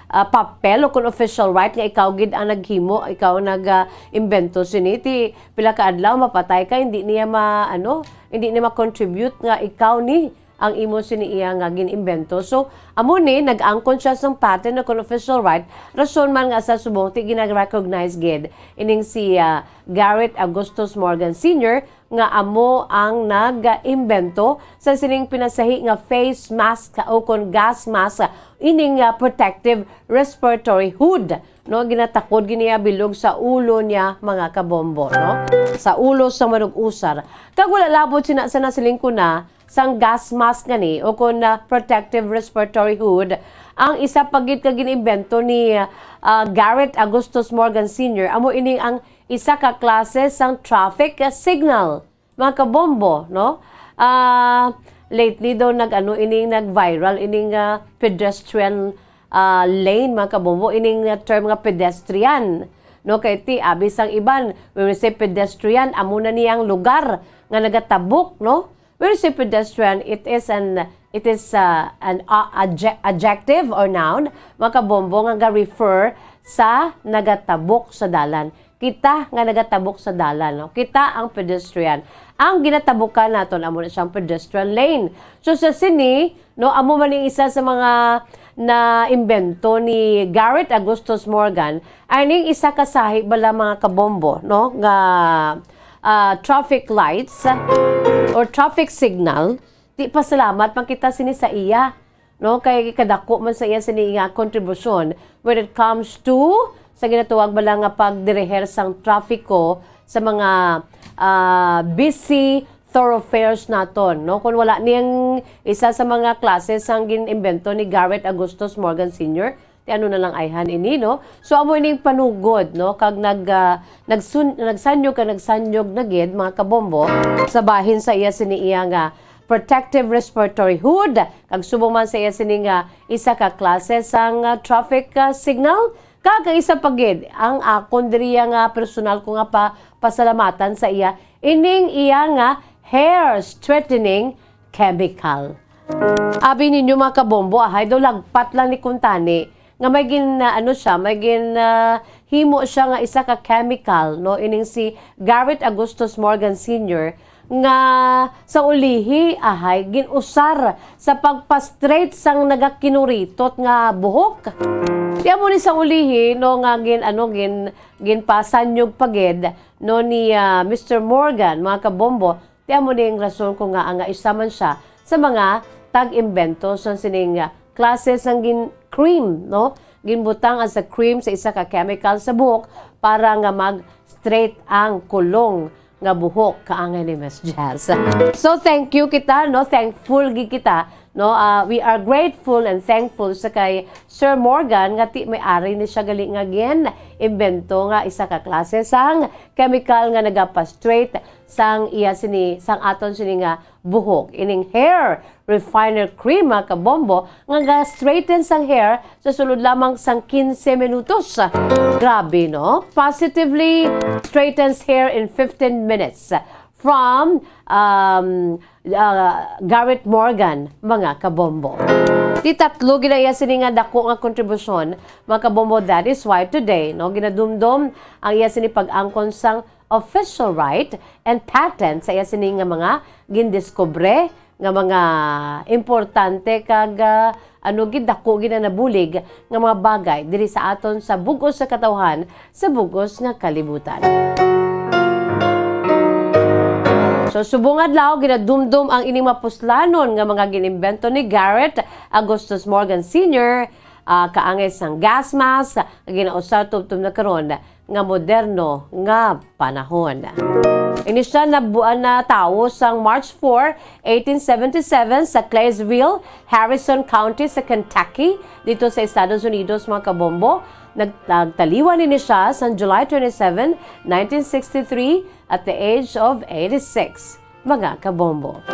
ah, papel o kung official right nga ikaw gid ang naghimo, ikaw nag, ah, imbento sini, ti pila ka adlaw mapatay ka, hindi niya ma-, ano, hindi niya ma-contribute nga ikaw ni ang imo sini iya nga gin-imbento. So, amo ni, nag-angkon siya sang patent o kung official right, rason man nga sa subong ti gina-recognize gid ining si, ah, Garrett Augustus Morgan Senior nga amo ang nag-imbento sa sining pinasahi nga face mask o kon gas mask, ining, ah, protective respiratory hood, no? Ginatakod gid niya bilog sa ulo niya, mga kabombo, no? Sa ulo sang manug-usar. Kag wala labot sina sa nasiling ko na, sang gas mask nga ni o kon, ah, protective respiratory hood, ang isa pa gid ka gin-imbento ni, ah, Garrett Augustus Morgan Senior, amo ining ang isa ka klase sang traffic signal, mga kabombo, no? Ah, lately daw nag-ano ining nag-viral ining, ah, pedestrian, ah, lane, mga kabombo, ining, ah, term nga pedestrian, no? Kay ti abi sang iban, when we say pedestrian, amo na niyang lugar nga nagatabok, no? When we say pedestrian, it is an, it is, uh, an, uh, adje-, adjective or noun, mga kabombo, nga ga-refer sa nagatabok sa dalan. Kita nga nagatabok sa dalan, no? Kita ang pedestrian. Ang ginatabukan naton amo na siyang pedestrian lane. So, sa sini, no, amo man ang isa sa mga naimbento ni Garrett Augustus Morgan, ay ning isa ka sahi bala, mga kabombo, no, nga, ah, traffic lights or traffic signal. Di, pasalamat man kita sini sa iya, no, kay kadako man sa iya sini nga kontribusyon when it comes to sa ginatawag bala nga pagdireher sang trapiko sa mga, ah, busy thoroughfares naton, no? Kung wala niyang isa sa mga klase sang gin-imbento ni Garrett Augustus Morgan Senior, ti ano na lang ayhan ini, no? So, amo ining panugod, no? Kag nag, ah, nagsun-, nagsanyog, kag nagsanyog na gid, mga kabombo, sa bahin sa iya sini iya nga protective respiratory hood, kag subong man sa iya sini nga isa ka klase sang, ah, traffic, ah, signal, kag ang isa pa gid, ang akon diriya nga personal ko nga pa-, pasalamatan sa iya, ining iya nga hair straightening chemical. Abi ninyo, mga kabombo, ahay daw lagpat lang ni kuntani nga may gin, ah, ano siya, may gin, ah, himo siya nga isa ka chemical, no, ining si Garrett Augustus Morgan Senior, nga sa ulihi, ahay, gin-usar sa pagpa-straight sang nagakinuritot nga buhok. Ti amo ni sa ulihi, no, nga gin-, ano, gin-, ginpasanyog pa gid, no, ni, ah, Mister Morgan, mga kabombo. Ti amo ni ang rason ko nga, nga isa man siya sa mga tag-imbento sa sining, ah, klase sang gin-, cream, no? Ginbutang ang sa cream sa isa ka chemical sa buhok para nga mag-straight ang kulong nga buhok, kaangay ni Miss Jazz. So, thank you kita, no? Thankful gid kita, no? Ah, we are grateful and thankful sa kay Sir Morgan nga ti may ari ni siya gali nga gin-imbento nga isa ka klase sang chemical nga nagapa-straight sang iya sini, sang aton sini nga buhok. Ining hair refiner cream, mga kabombo, nga ga-straighten sang hair sa sulod lamang sang quince minutos. Grabe, no? Positively straightens hair in fifteen minutes from, um, uh, Garrett Morgan, mga kabombo. Ti tatlo gid ang iya sini nga dako nga kontribusyon, mga kabombo. That is why today, no, ginadumdom ang iya sini pag-angkon sang official right and patent sa iya sini nga mga gindiskubre nga mga importante kag, ah, ano gid, dako gid na nabulig nga mga bagay diri sa aton sa bug-os nga katawhan, sa bug-os nga kalibutan. So, subong adlaw, ginadumdom ang ining mapuslanon nga mga ginimbento ni Garrett Augustus Morgan Senior, ah, kaangay sang gas mask nga ginausar tubtob na karon nga moderno nga panahon. Ini siya nabuan na tawo sang March four, eighteen seventy-seven sa Claysville, Harrison County sa Kentucky, dito sa Estados Unidos, mga kabombo. Nag-, nagtaliwan ini siya sang July twenty-seven, nineteen sixty-three, at the age of eighty-six, mga kabombo.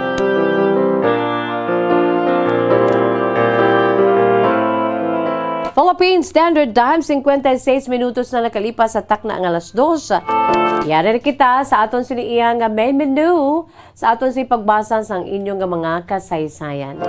Philippine Standard Time, cincuenta y seis minutos na nakalipas sa takna nga alas dos. Yari na kita sa aton sini iya nga main menu sa aton si pagbasa sang inyo nga mga kasaysayan.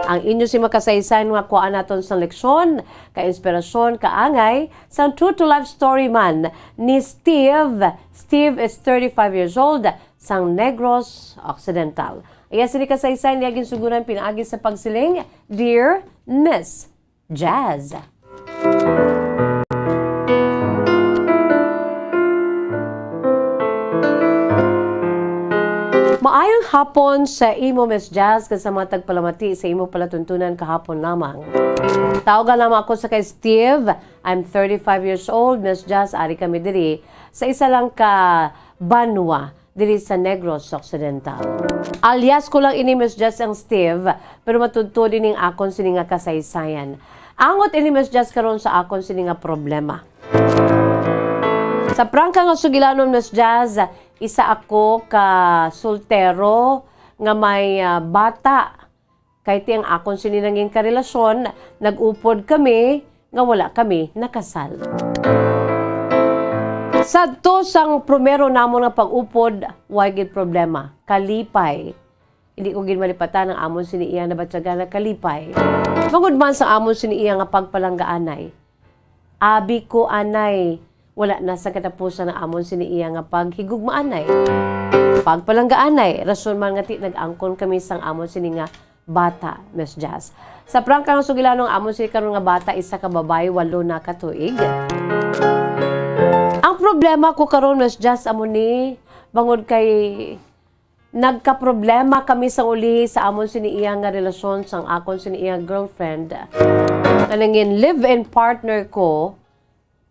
Ang inyo si makasaysayan nga kuhaan naton sang leksyon, ka-inspirasyon, kaangay, sang true to life story man ni Steve. Steve is thirty-five years old, sang Negros Occidental. Iya sini kasaysayan niya ginsuguran pinaagi sa pagsiling, "Dear Miss Jazz." Hapon sa imo, Miss Jazz, kag sa mga tagpalamati sa imo palatuntunan kahapon lamang. Tawga lamang ako sa kay Steve. I'm thirty-five years old, Miss Jazz, ari kami diri sa isa lang ka banwa diri sa Negros Occidental. Alias ko lang ini, Miss Jazz, ang Steve, pero matudtod ining akon sini nga kasaysayan. Angot ini, Miss Jazz, karon sa akon sini nga problema. Sa prangka nga sugilanon, Miss Jazz, isa ako ka soltero nga may, ah, bata. Kay ti ang akon sini nangin karelasyon, nag-upod kami nga wala kami nakasal. Sadto sang primero namon nga pag-upod, way gid problema, kalipay. Hindi ko gid malipatan ang amon sini iya nabatyagan nga kalipay. Bangod man sa amon sini iya nga pagpalanggaanay. Abi ko anay, wala na sa katapusan ang amon sini iya nga paghigugmaanay. Pagpalanggaanay, rason man nga ti nag-angkon kami sang amon sini nga bata, Miss Jazz. Sa prangka nga sugilanon, ang amon sini karon nga bata, isa ka babayi, walo na ka tuig. Ang problema ko karon, Miss Jazz, amo ni, bangod kay nagkaproblema kami sang uli sa amon sini iya nga relasyon sang akon sini iya girlfriend, nga nangin live-in partner ko,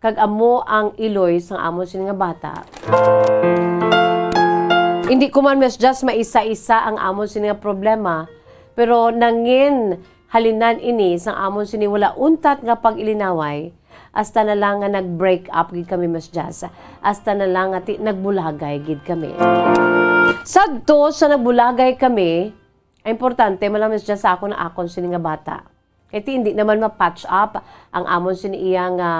kag amo ang iloy sang amon sini nga bata. Hindi ko man, Miss Jazz, maisa-isa ang amon sini nga problema, pero nangin halinan ini sang amon sini wala untat nga pag-ilinaway, hasta na lang nga nag-break up gid kami, Miss Jazz. Hasta na lang nga ti nagbulagay gid kami. Sadto sa nagbulagay kami, ang importante man lang, Miss Jazz, sa akon ang akon sini nga bata. Kay ti hindi naman ma-patch up ang amon sini iya nga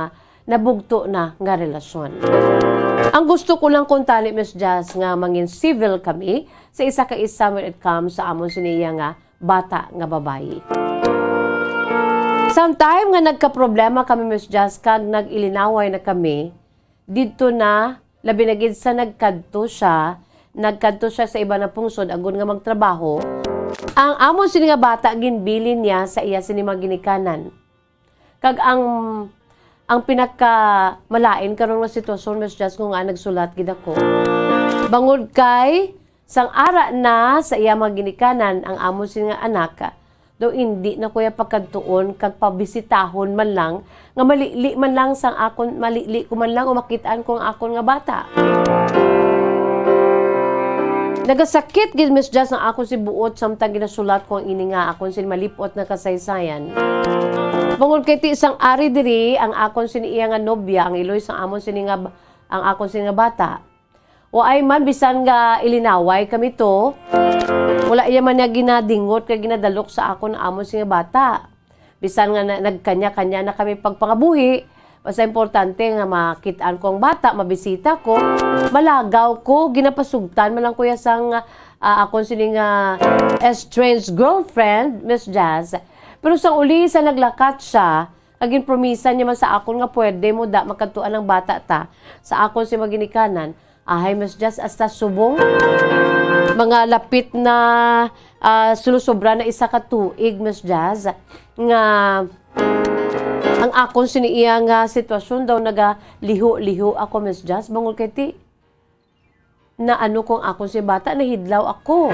nabugto na nga relasyon. Ang gusto ko lang kuntani, Miss Jazz, nga mangin civil kami sa isa ka isa when it comes sa amon sini iya nga bata nga babayi. Sometime nga nagkaproblema kami, Miss Jazz, kag nag-ilinaway na kami, didto na, labi na gid sa nagkadto siya, nagkadto siya sa iba na pungsod agod nga magtrabaho. Ang amon sini nga bata, ginbilin niya sa iya sini mga ginikanan. Kag ang, ang pinakamalain karon nga sitwasyon, Miss Jazz, ko nga nagsulat gid ako. Bangod kay sang ara na sa iya mga ginikanan ang amon sini nga anak, daw indi na ko iya pagkadtuon kag pabisitahon man lang, nga malili man lang sang akon, malili ko man lang o makit-an ko ang akon nga bata. Nagasakit gid, Miss Jazz, ang akon si buot samtang ginasulat ko ang ini nga akon sin malip-ot nga kasaysayan. Bangod kay ti sang ari diri ang akon sini iya nga nobya, ang iloy sang amon sini nga b-, ang akon sini nga bata. Waay man, bisan nga ilinaway kami to, wala iya man niya ginadingot kag ginadalok sa akon ang amon sini nga bata. Bisan nga na-, nagkanya-kanya na kami pagpangabuhi, basta importante nga makit-an ko ang bata, mabisita ko, malagaw ko, ginapasugtan man lang ko iya sang, ah, akon sini nga estranged girlfriend, Miss Jazz. Pero sang uli sa naglakat siya, kag ginpromisa niya man sa akon nga pwede mo da makadtuan ang bata ta sa akon si maginikanan, ahay, Miss Jazz, hasta subong mga lapit na, ah, sulusobra na isa ka tuig, Miss Jazz, nga ang akon sini iya nga sitwasyon daw nagaliho-liho ako, Miss Jazz, bangod kay ti na ano kung akon si bata, nahidlaw ako.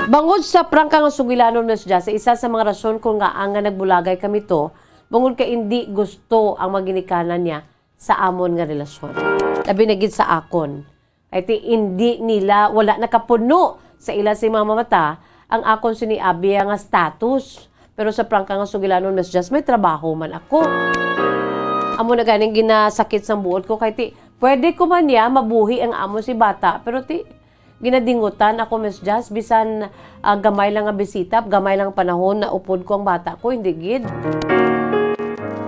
Bangod sa prangka nga sugilanon, Miss Jazz, sa isa sa mga rason kung nga nga nagbulagay kami to, bangod kay indi gusto ang maginikanan niya sa amon nga relasyon. Labi na gid sa akon. Kay ti indi nila, wala nakapuno sa ila si mama mata ang akon sini abi nga status. Pero sa prangka nga sugilanon, Miss Jazz, may trabaho man ako. Amo na ganing ginasakit sang buot ko kay ti pwede ko man niya mabuhi ang amon si bata, pero ti ginadingutan ako, Miss Jazz, bisan, ah, gamay lang nga bisita, gamay lang panahon na upod ko ang bata ko, hindi gid.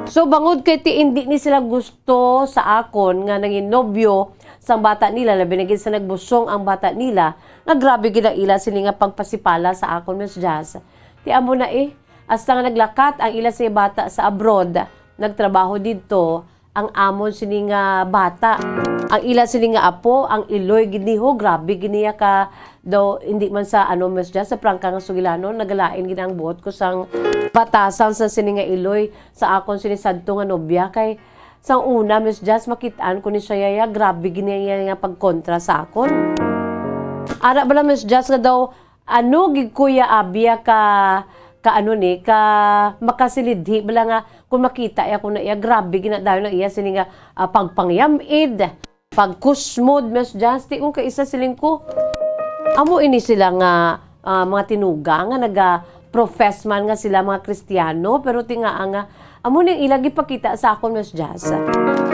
So, bangod kay ti indi ni sila gusto sa akon nga nangin nobyo sang bata nila, labi na gid sa nagbusong ang bata nila, nga grabe gid ang ila sini nga pagpasipala sa akon, Miss Jazz. Ti amo na eh, hasta nga naglakat ang ila sini bata sa abroad, nagtrabaho didto, ang amon sini nga bata. Ang ila sini nga apo, ang iloy gid ni ho, grabe gid niya ka daw, hindi man sa ano, Miss Jazz, sa prangka nga sugilanon, nagalain gid ang buot ko sang batasan sa sini nga iloy sa akon sini sadto nga nobya. Kay sang una, Miss Jazz, makit-an ko ni siya, yaya, grabe gid niya nga pagkontra sa akon. Ara bala, Miss Jazz, nga daw, ano gid, Kuya Abia, ka, ka ano ni, ka makasilidhi bala nga kung makita iya, kung na iya, grabe ginadayon ang iya sini nga, ah, pagpangyam-id, pagkusmod, Miss Jazz, ti kung kaisa siling ko. Amo ini sila nga, ah, mga tinuga nga naga-profess man nga sila mga Kristiyano, pero ti nga, ah, nga, amo ning ila gipakita sa akon, Miss Jazz.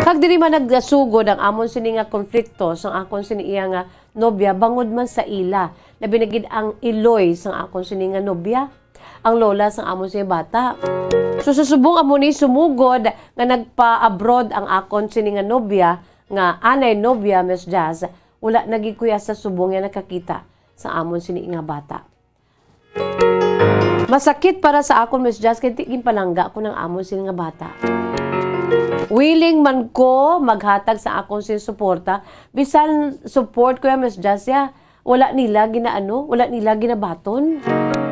Kag diri man nagasugod ang amon sini nga konflikto sang akon sini iya nga nobya bangod man sa ila, labi na gid ang iloy sang akon sini nga nobya, ang lola sang amon sini bata. So, sa subong amo ni sumugod nga nagpa-abroad ang akon sini nga nobya, nga anay nobya, Miss Jazz, wala na gid kuya sa subong niya nakakita sa amon sini nga bata. Masakit para sa akon, Miss Jazz, kay ti ginpalangga ko ng amon sini nga bata. Willing man ko maghatag sa akon sini suporta, bisan support ko ya, Miss Jazz, ya. Wala nila ginaano, wala nila ginabaton.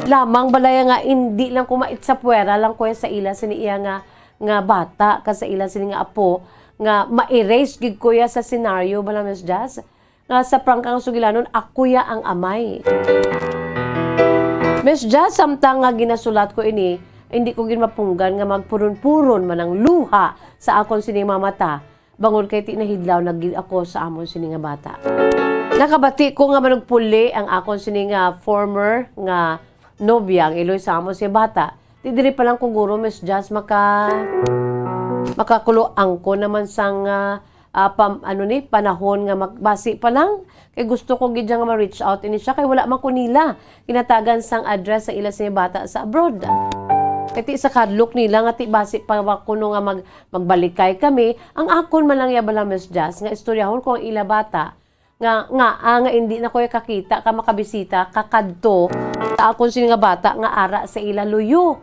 Lamang balaya nga hindi lang ko maitsapwera lang ko ya sa ila sini iya nga, nga bata, ka sa ila sini nga apo, nga ma-erase gid ko ya sa senaryo bala, Miss Jazz, nga sa prangka nga sugilanon, ako ya ang amay. Miss Jazz, samtang nga ginasulat ko ini, hindi ko gid mapunggan nga magpuron-puron man ang luha sa akon sini mga mata, bangod kay ti nahidlaw na gid ako sa amon sini nga bata. Nakabati ko nga manugpuli ang akon sini nga former nga nobya, ang iloy sa amon sini bata. Ti diri pa lang ko guro, Miss Jazz, maka-, makakuloan ko naman sang, ah, ah, pam-, ano ni, panahon nga magbasi pa lang. Kay gusto ko gid nga ma-reach out ini siya, kay wala man ko nila ginatagan sang address sa ila sini bata sa abroad. Kay ti sa kadlok nila nga ti basi pa ba kuno nga mag-, magbalikay kami, ang akon man lang ya bala, Miss Jazz, nga istoryahon ko ang ila bata, nga, nga, ah, nga hindi na ko ya kakita ka makabisita, kakadto sa akon sini nga bata nga ara sa ila luyo.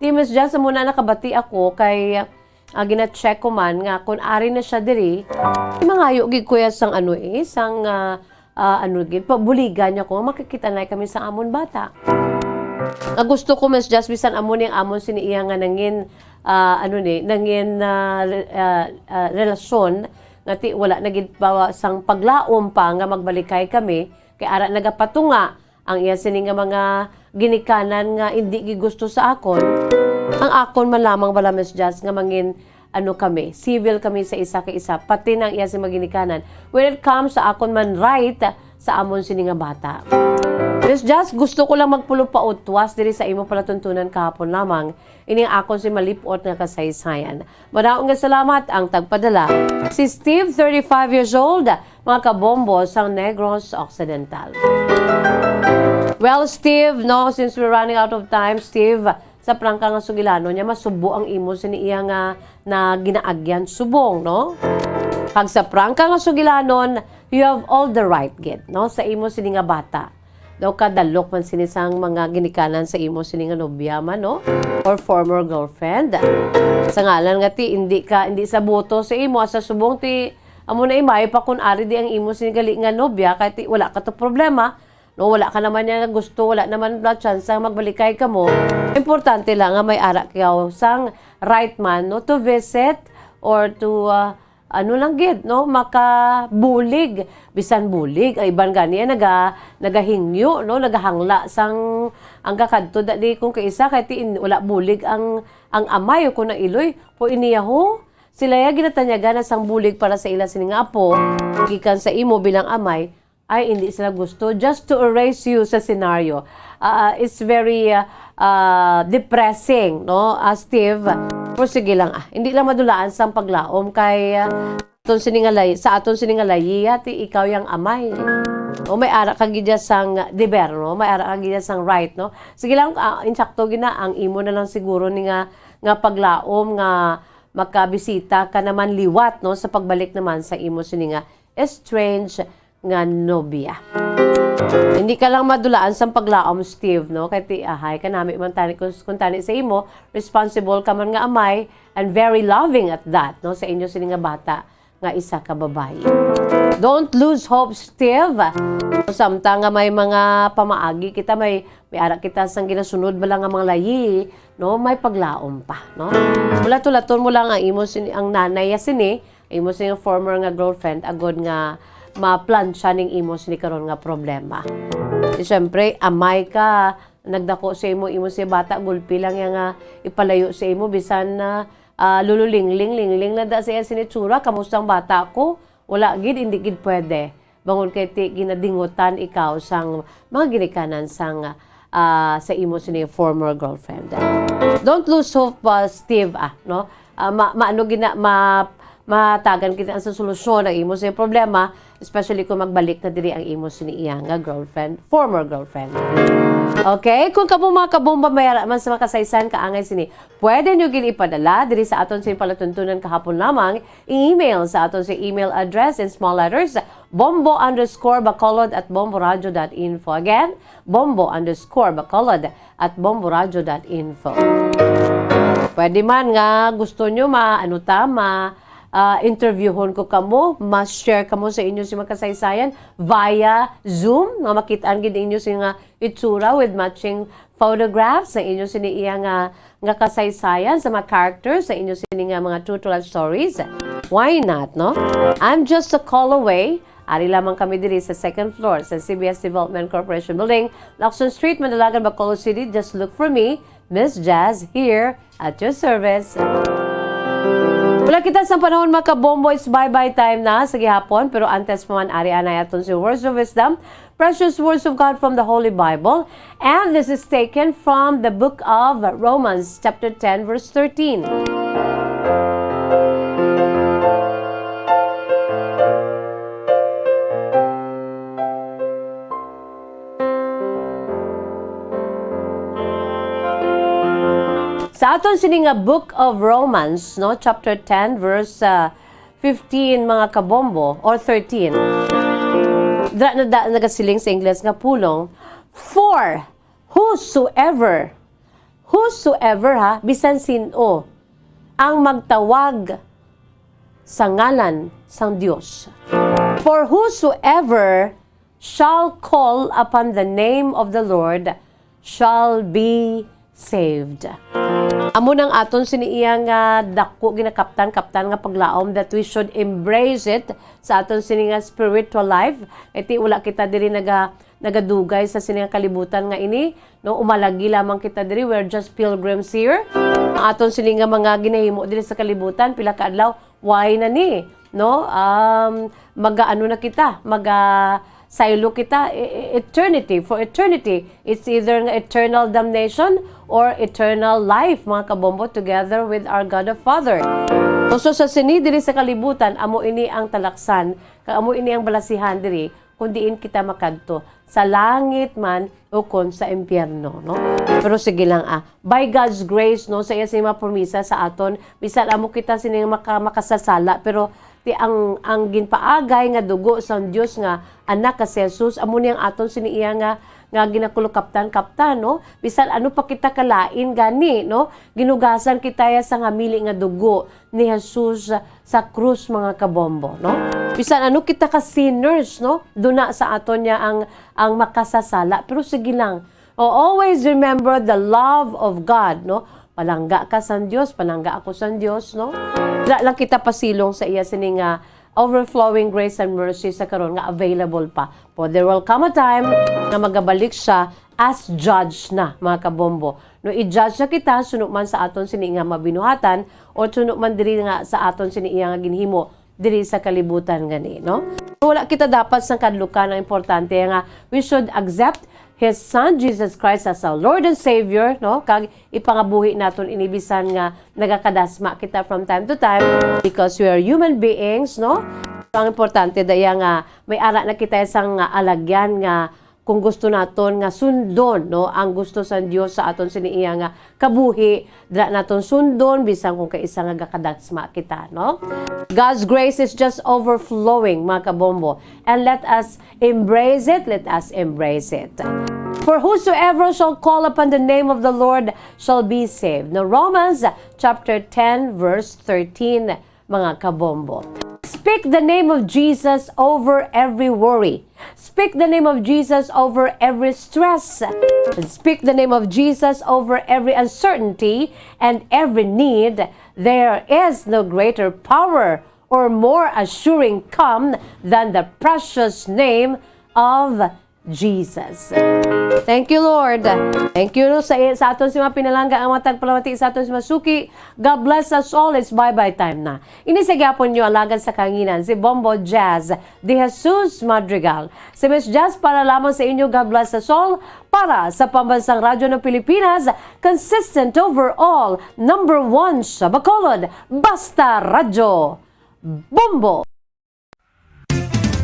Ti, Miss Jazz, amo na nakabati ako kay, ah, gina-check ko man nga kung ari na siya diri, mangayo gid ko ya sang ano eh, sang, ah, ah, ano gid, pabuligan niya ko nga makikita na kami sa amon bata. Nga gusto ko, Miss Jazz, bisan amo ni ang amon sini iya nga nangin, ah, ano ni, nangin, ah, re-, ah, ah, relasyon, nga ti wala na gid pa sang paglaom pa nga magbalikay kami, kay ara nagapatunga ang iya sini nga mga ginikanan nga indi gid gusto sa akon. Ang akon man lamang bala, Miss Jazz, nga mangin, ano kami, civil kami sa isa ka isa, pati na ang iya sini mga ginikanan. When it comes sa akon man right sa amon sini nga bata. Miss Jazz, gusto ko lang magpulo pa utwas diri sa imo palatuntunan kahapon lamang. Ini ang akon sini malip-ot nga kasaysayan. Madaog nga salamat ang tagpadala, si Steve, thirty-five years old, mga kabombo sang Negros Occidental. Well, Steve, no, since we're running out of time, Steve, sa prangka nga sugilanon niya, masubo ang imo sini iya nga na ginaagyan subong, no? Kag sa prangka nga sugilanon, you have all the right gid, no, sa imo sini nga bata. Daw kadalok man sini sang mga ginikanan sa imo sini nga nobya man, no? Or former girlfriend. Sa ngalan nga ti, hindi ka, hindi sa buto sa imo, sa subong ti, amo na imay pa kun ari di ang imo sini gali nga nobya, kay ti, wala ka to problema, no? Wala ka naman niya nga gusto, wala naman na chance nga magbalikay ka mo. Importante lang nga may ara kayo sang right man, no? To visit or to, ah, ano lang gid, no, makabulig, bisan bulig. Ang iban gani, eh, naga-, nagahingyo, no, nagahangla sang ang kakadto dali kung kaisa, kay ti in-, wala bulig ang, ang amay o kung ang iloy. Po iniya ho, sila ya ginatanyagan na sang bulig para sa ila sini nga apo, gikan sa imo bilang amay, ay, hindi sila gusto, just to erase you sa senaryo. Ah, it's very, ah, ah, depressing, no, ah, Steve? Pero sige lang, ah, hindi lang madulaan sang paglaom kay, ah, aton sini nga lay-, sa aton sini nga layi, ti ikaw yang amay. O may ara ka gid ya sang deber, no? May ara ka gid ya sang right, no? Sige lang, ah, insakto gid na ang imo na lang siguro ni nga, nga paglaom nga makabisita ka naman liwat, no, sa pagbalik naman sa imo sini nga estranged nga nobya. Hindi ka lang madulaan sang paglaom, Steve, no? Kay ti, ahay, kanami man tani kung, kung tani sa imo, responsible ka man nga amay, and very loving at that, no? Sa inyo sini nga bata nga isa ka babayi. Don't lose hope, Steve. Samtang nga may mga pamaagi kita, may, may ara kita sang ginasunod bala nga mga layi, no? May paglaom pa, no? Mula tulaton mo lang ang imo sini, ang nanay ya sini, imo sini nga former nga girlfriend, agod nga maplansya ning imo sini karon nga problema. Di, syempre, amay ka, nagdako sa imo, imo si bata, gulpi lang yan nga ipalayo sa imo, bisan na, ah, lululingling, lingling na da sa iya sini tsura, kamusta ang bata ko? Wala gid, hindi gid pwede. Bangod kay ti ginadingutan ikaw sang mga ginikanan sang, ah, sa imo sini former girlfriend. Don't lose hope, ah, Steve, ah, no? Ah, ma-, maano gina-, ma-, matagan kita sa solusyon ang imo sa problema, especially kung magbalik na diri ang imo sini iya nga girlfriend, former girlfriend. Okay? Kung kamo, mga kabomba, may ara man sa makasaysayan kaangay sini, pwede nyo gid ipadala diri sa aton sini palatuntunan kahapon lamang. I-email sa aton sa email address in small letters, bombo underscore bacolod at bomboradio dot info. Again, bombo underscore bacolod at bomboradio dot info. Pwede man nga gusto nyo ma-, ano ta, ma-, ah, interviewhon ko kamo, ma-share kamo sa inyo si mga kasaysayan via Zoom, nga makit-an gid inyo si nga itsura with matching photographs sa inyo sini iya nga, nga kasaysayan, sa mga characters sa inyo sini nga mga true to life stories. Why not, no? I'm just a call away. Ari lamang kami diri sa second floor sa C B S Development Corporation Building, Lacson Street, Mandalagan, Bacolod City. Just look for me, Miss Jazz, here at your service. Wala kita sa panahon, mga kabombo, is bye-bye time na sa gihapon. Pero antes pa man, ari anay aton si Words of Wisdom, precious words of God from the Holy Bible. And this is taken from the book of Romans, chapter ten, verse thirteen. Sa aton sini nga Book of Romans, no, chapter ten, verse, ah, fifteen, mga kabombo, or thirteen. Dra na da, nagasiling sa Ingles nga pulong, "For whosoever," whosoever, ha, bisan sin-o, "ang magtawag sa ngalan sang Dios." "For whosoever shall call upon the name of the Lord shall be saved." Amo nang aton sini iya nga dako ginakaptan-kaptan nga paglaom, that we should embrace it sa aton sini nga spiritual life. Iti wala kita diri naga-, nagadugay sa sini nga kalibutan nga ini, no? Umalagi lamang kita diri. We're just pilgrims here. Ang aton sini nga mga ginahimo diri sa kalibutan, pila ka adlaw, why na ni, no? Um, mag-aano na kita, maga saylo kita, e-, e-, eternity, for eternity. It's either nga eternal damnation or eternal life, mga kabombo, together with our God the Father. So, so sa sini diri sa kalibutan, amo ini ang talaksan, kag amo ini ang balasihan diri, kung diin kita makadto, sa langit man ukon sa impyerno, no? Pero sige lang, ah, by God's grace, no, sa iya sini mga promisa sa aton, bisan amo kita sini nga maka-, makasasala, pero ti ang, ang ginpaagay nga dugo sang Dios nga Anak nga si Jesus, amo ni ang aton sini iya nga, nga ginakulukaptan-kaptan, no? Bisan ano pa kita kalain gani, no? Ginugasan kita ya sang hamili nga dugo ni Jesus sa krus, mga kabombo, no? Bisan ano kita ka sinners, no? Duna sa aton niya ang, ang makasasala. Pero sige lang. O, always remember the love of God, no? Palangga ka sang Dios, palangga ako sang Dios, no? Dira lang kita pasilong sa iya sini nga overflowing grace and mercy sa karon nga available pa. For there will come a time nga magabalik siya as judge na, mga kabombo. No, i-judge na kita, suno man sa aton sini nga mabinuhatan, o suno man diri nga sa aton sini iya nga ginhimo diri sa kalibutan gani, no? Wala kita dapat sang kadlukan. Ang importante nga we should accept His Son, Jesus Christ, as our Lord and Savior, no? Kag ipangabuhi naton ini bisan nga nagakadasma kita from time to time, because we are human beings, no? Ang importante daya nga may ara na kita sang alagyan nga kung gusto naton nga sundon, no, ang gusto sang Dios sa aton sini iya nga kabuhi, dira naton sundon bisan kung kaisa nga gakadasma kita, no? God's grace is just overflowing, mga kabombo. And let us embrace it, let us embrace it. For whosoever shall call upon the name of the Lord shall be saved. Now, Romans chapter ten, verse thirteen, mga kabombo. Speak the name of Jesus over every worry. Speak the name of Jesus over every stress. Speak the name of Jesus over every uncertainty and every need. There is no greater power or more assuring come than the precious name of Jesus. Thank you, Lord. Thank you, no, sa, sa aton si mga pinalangga, ang mga tagpalamati sa aton si Masuki. God bless us all. It's bye-bye time na. Ini sa gyapon nyo, alagad sa kanginan, si Bombo Jazz de Jesus Madrigal. Si Miss Jazz para lamang sa inyo, God bless us all. Para sa Pambansang Radyo ng Pilipinas, consistent overall, number one sa Bacolod, Basta Radyo, Bombo!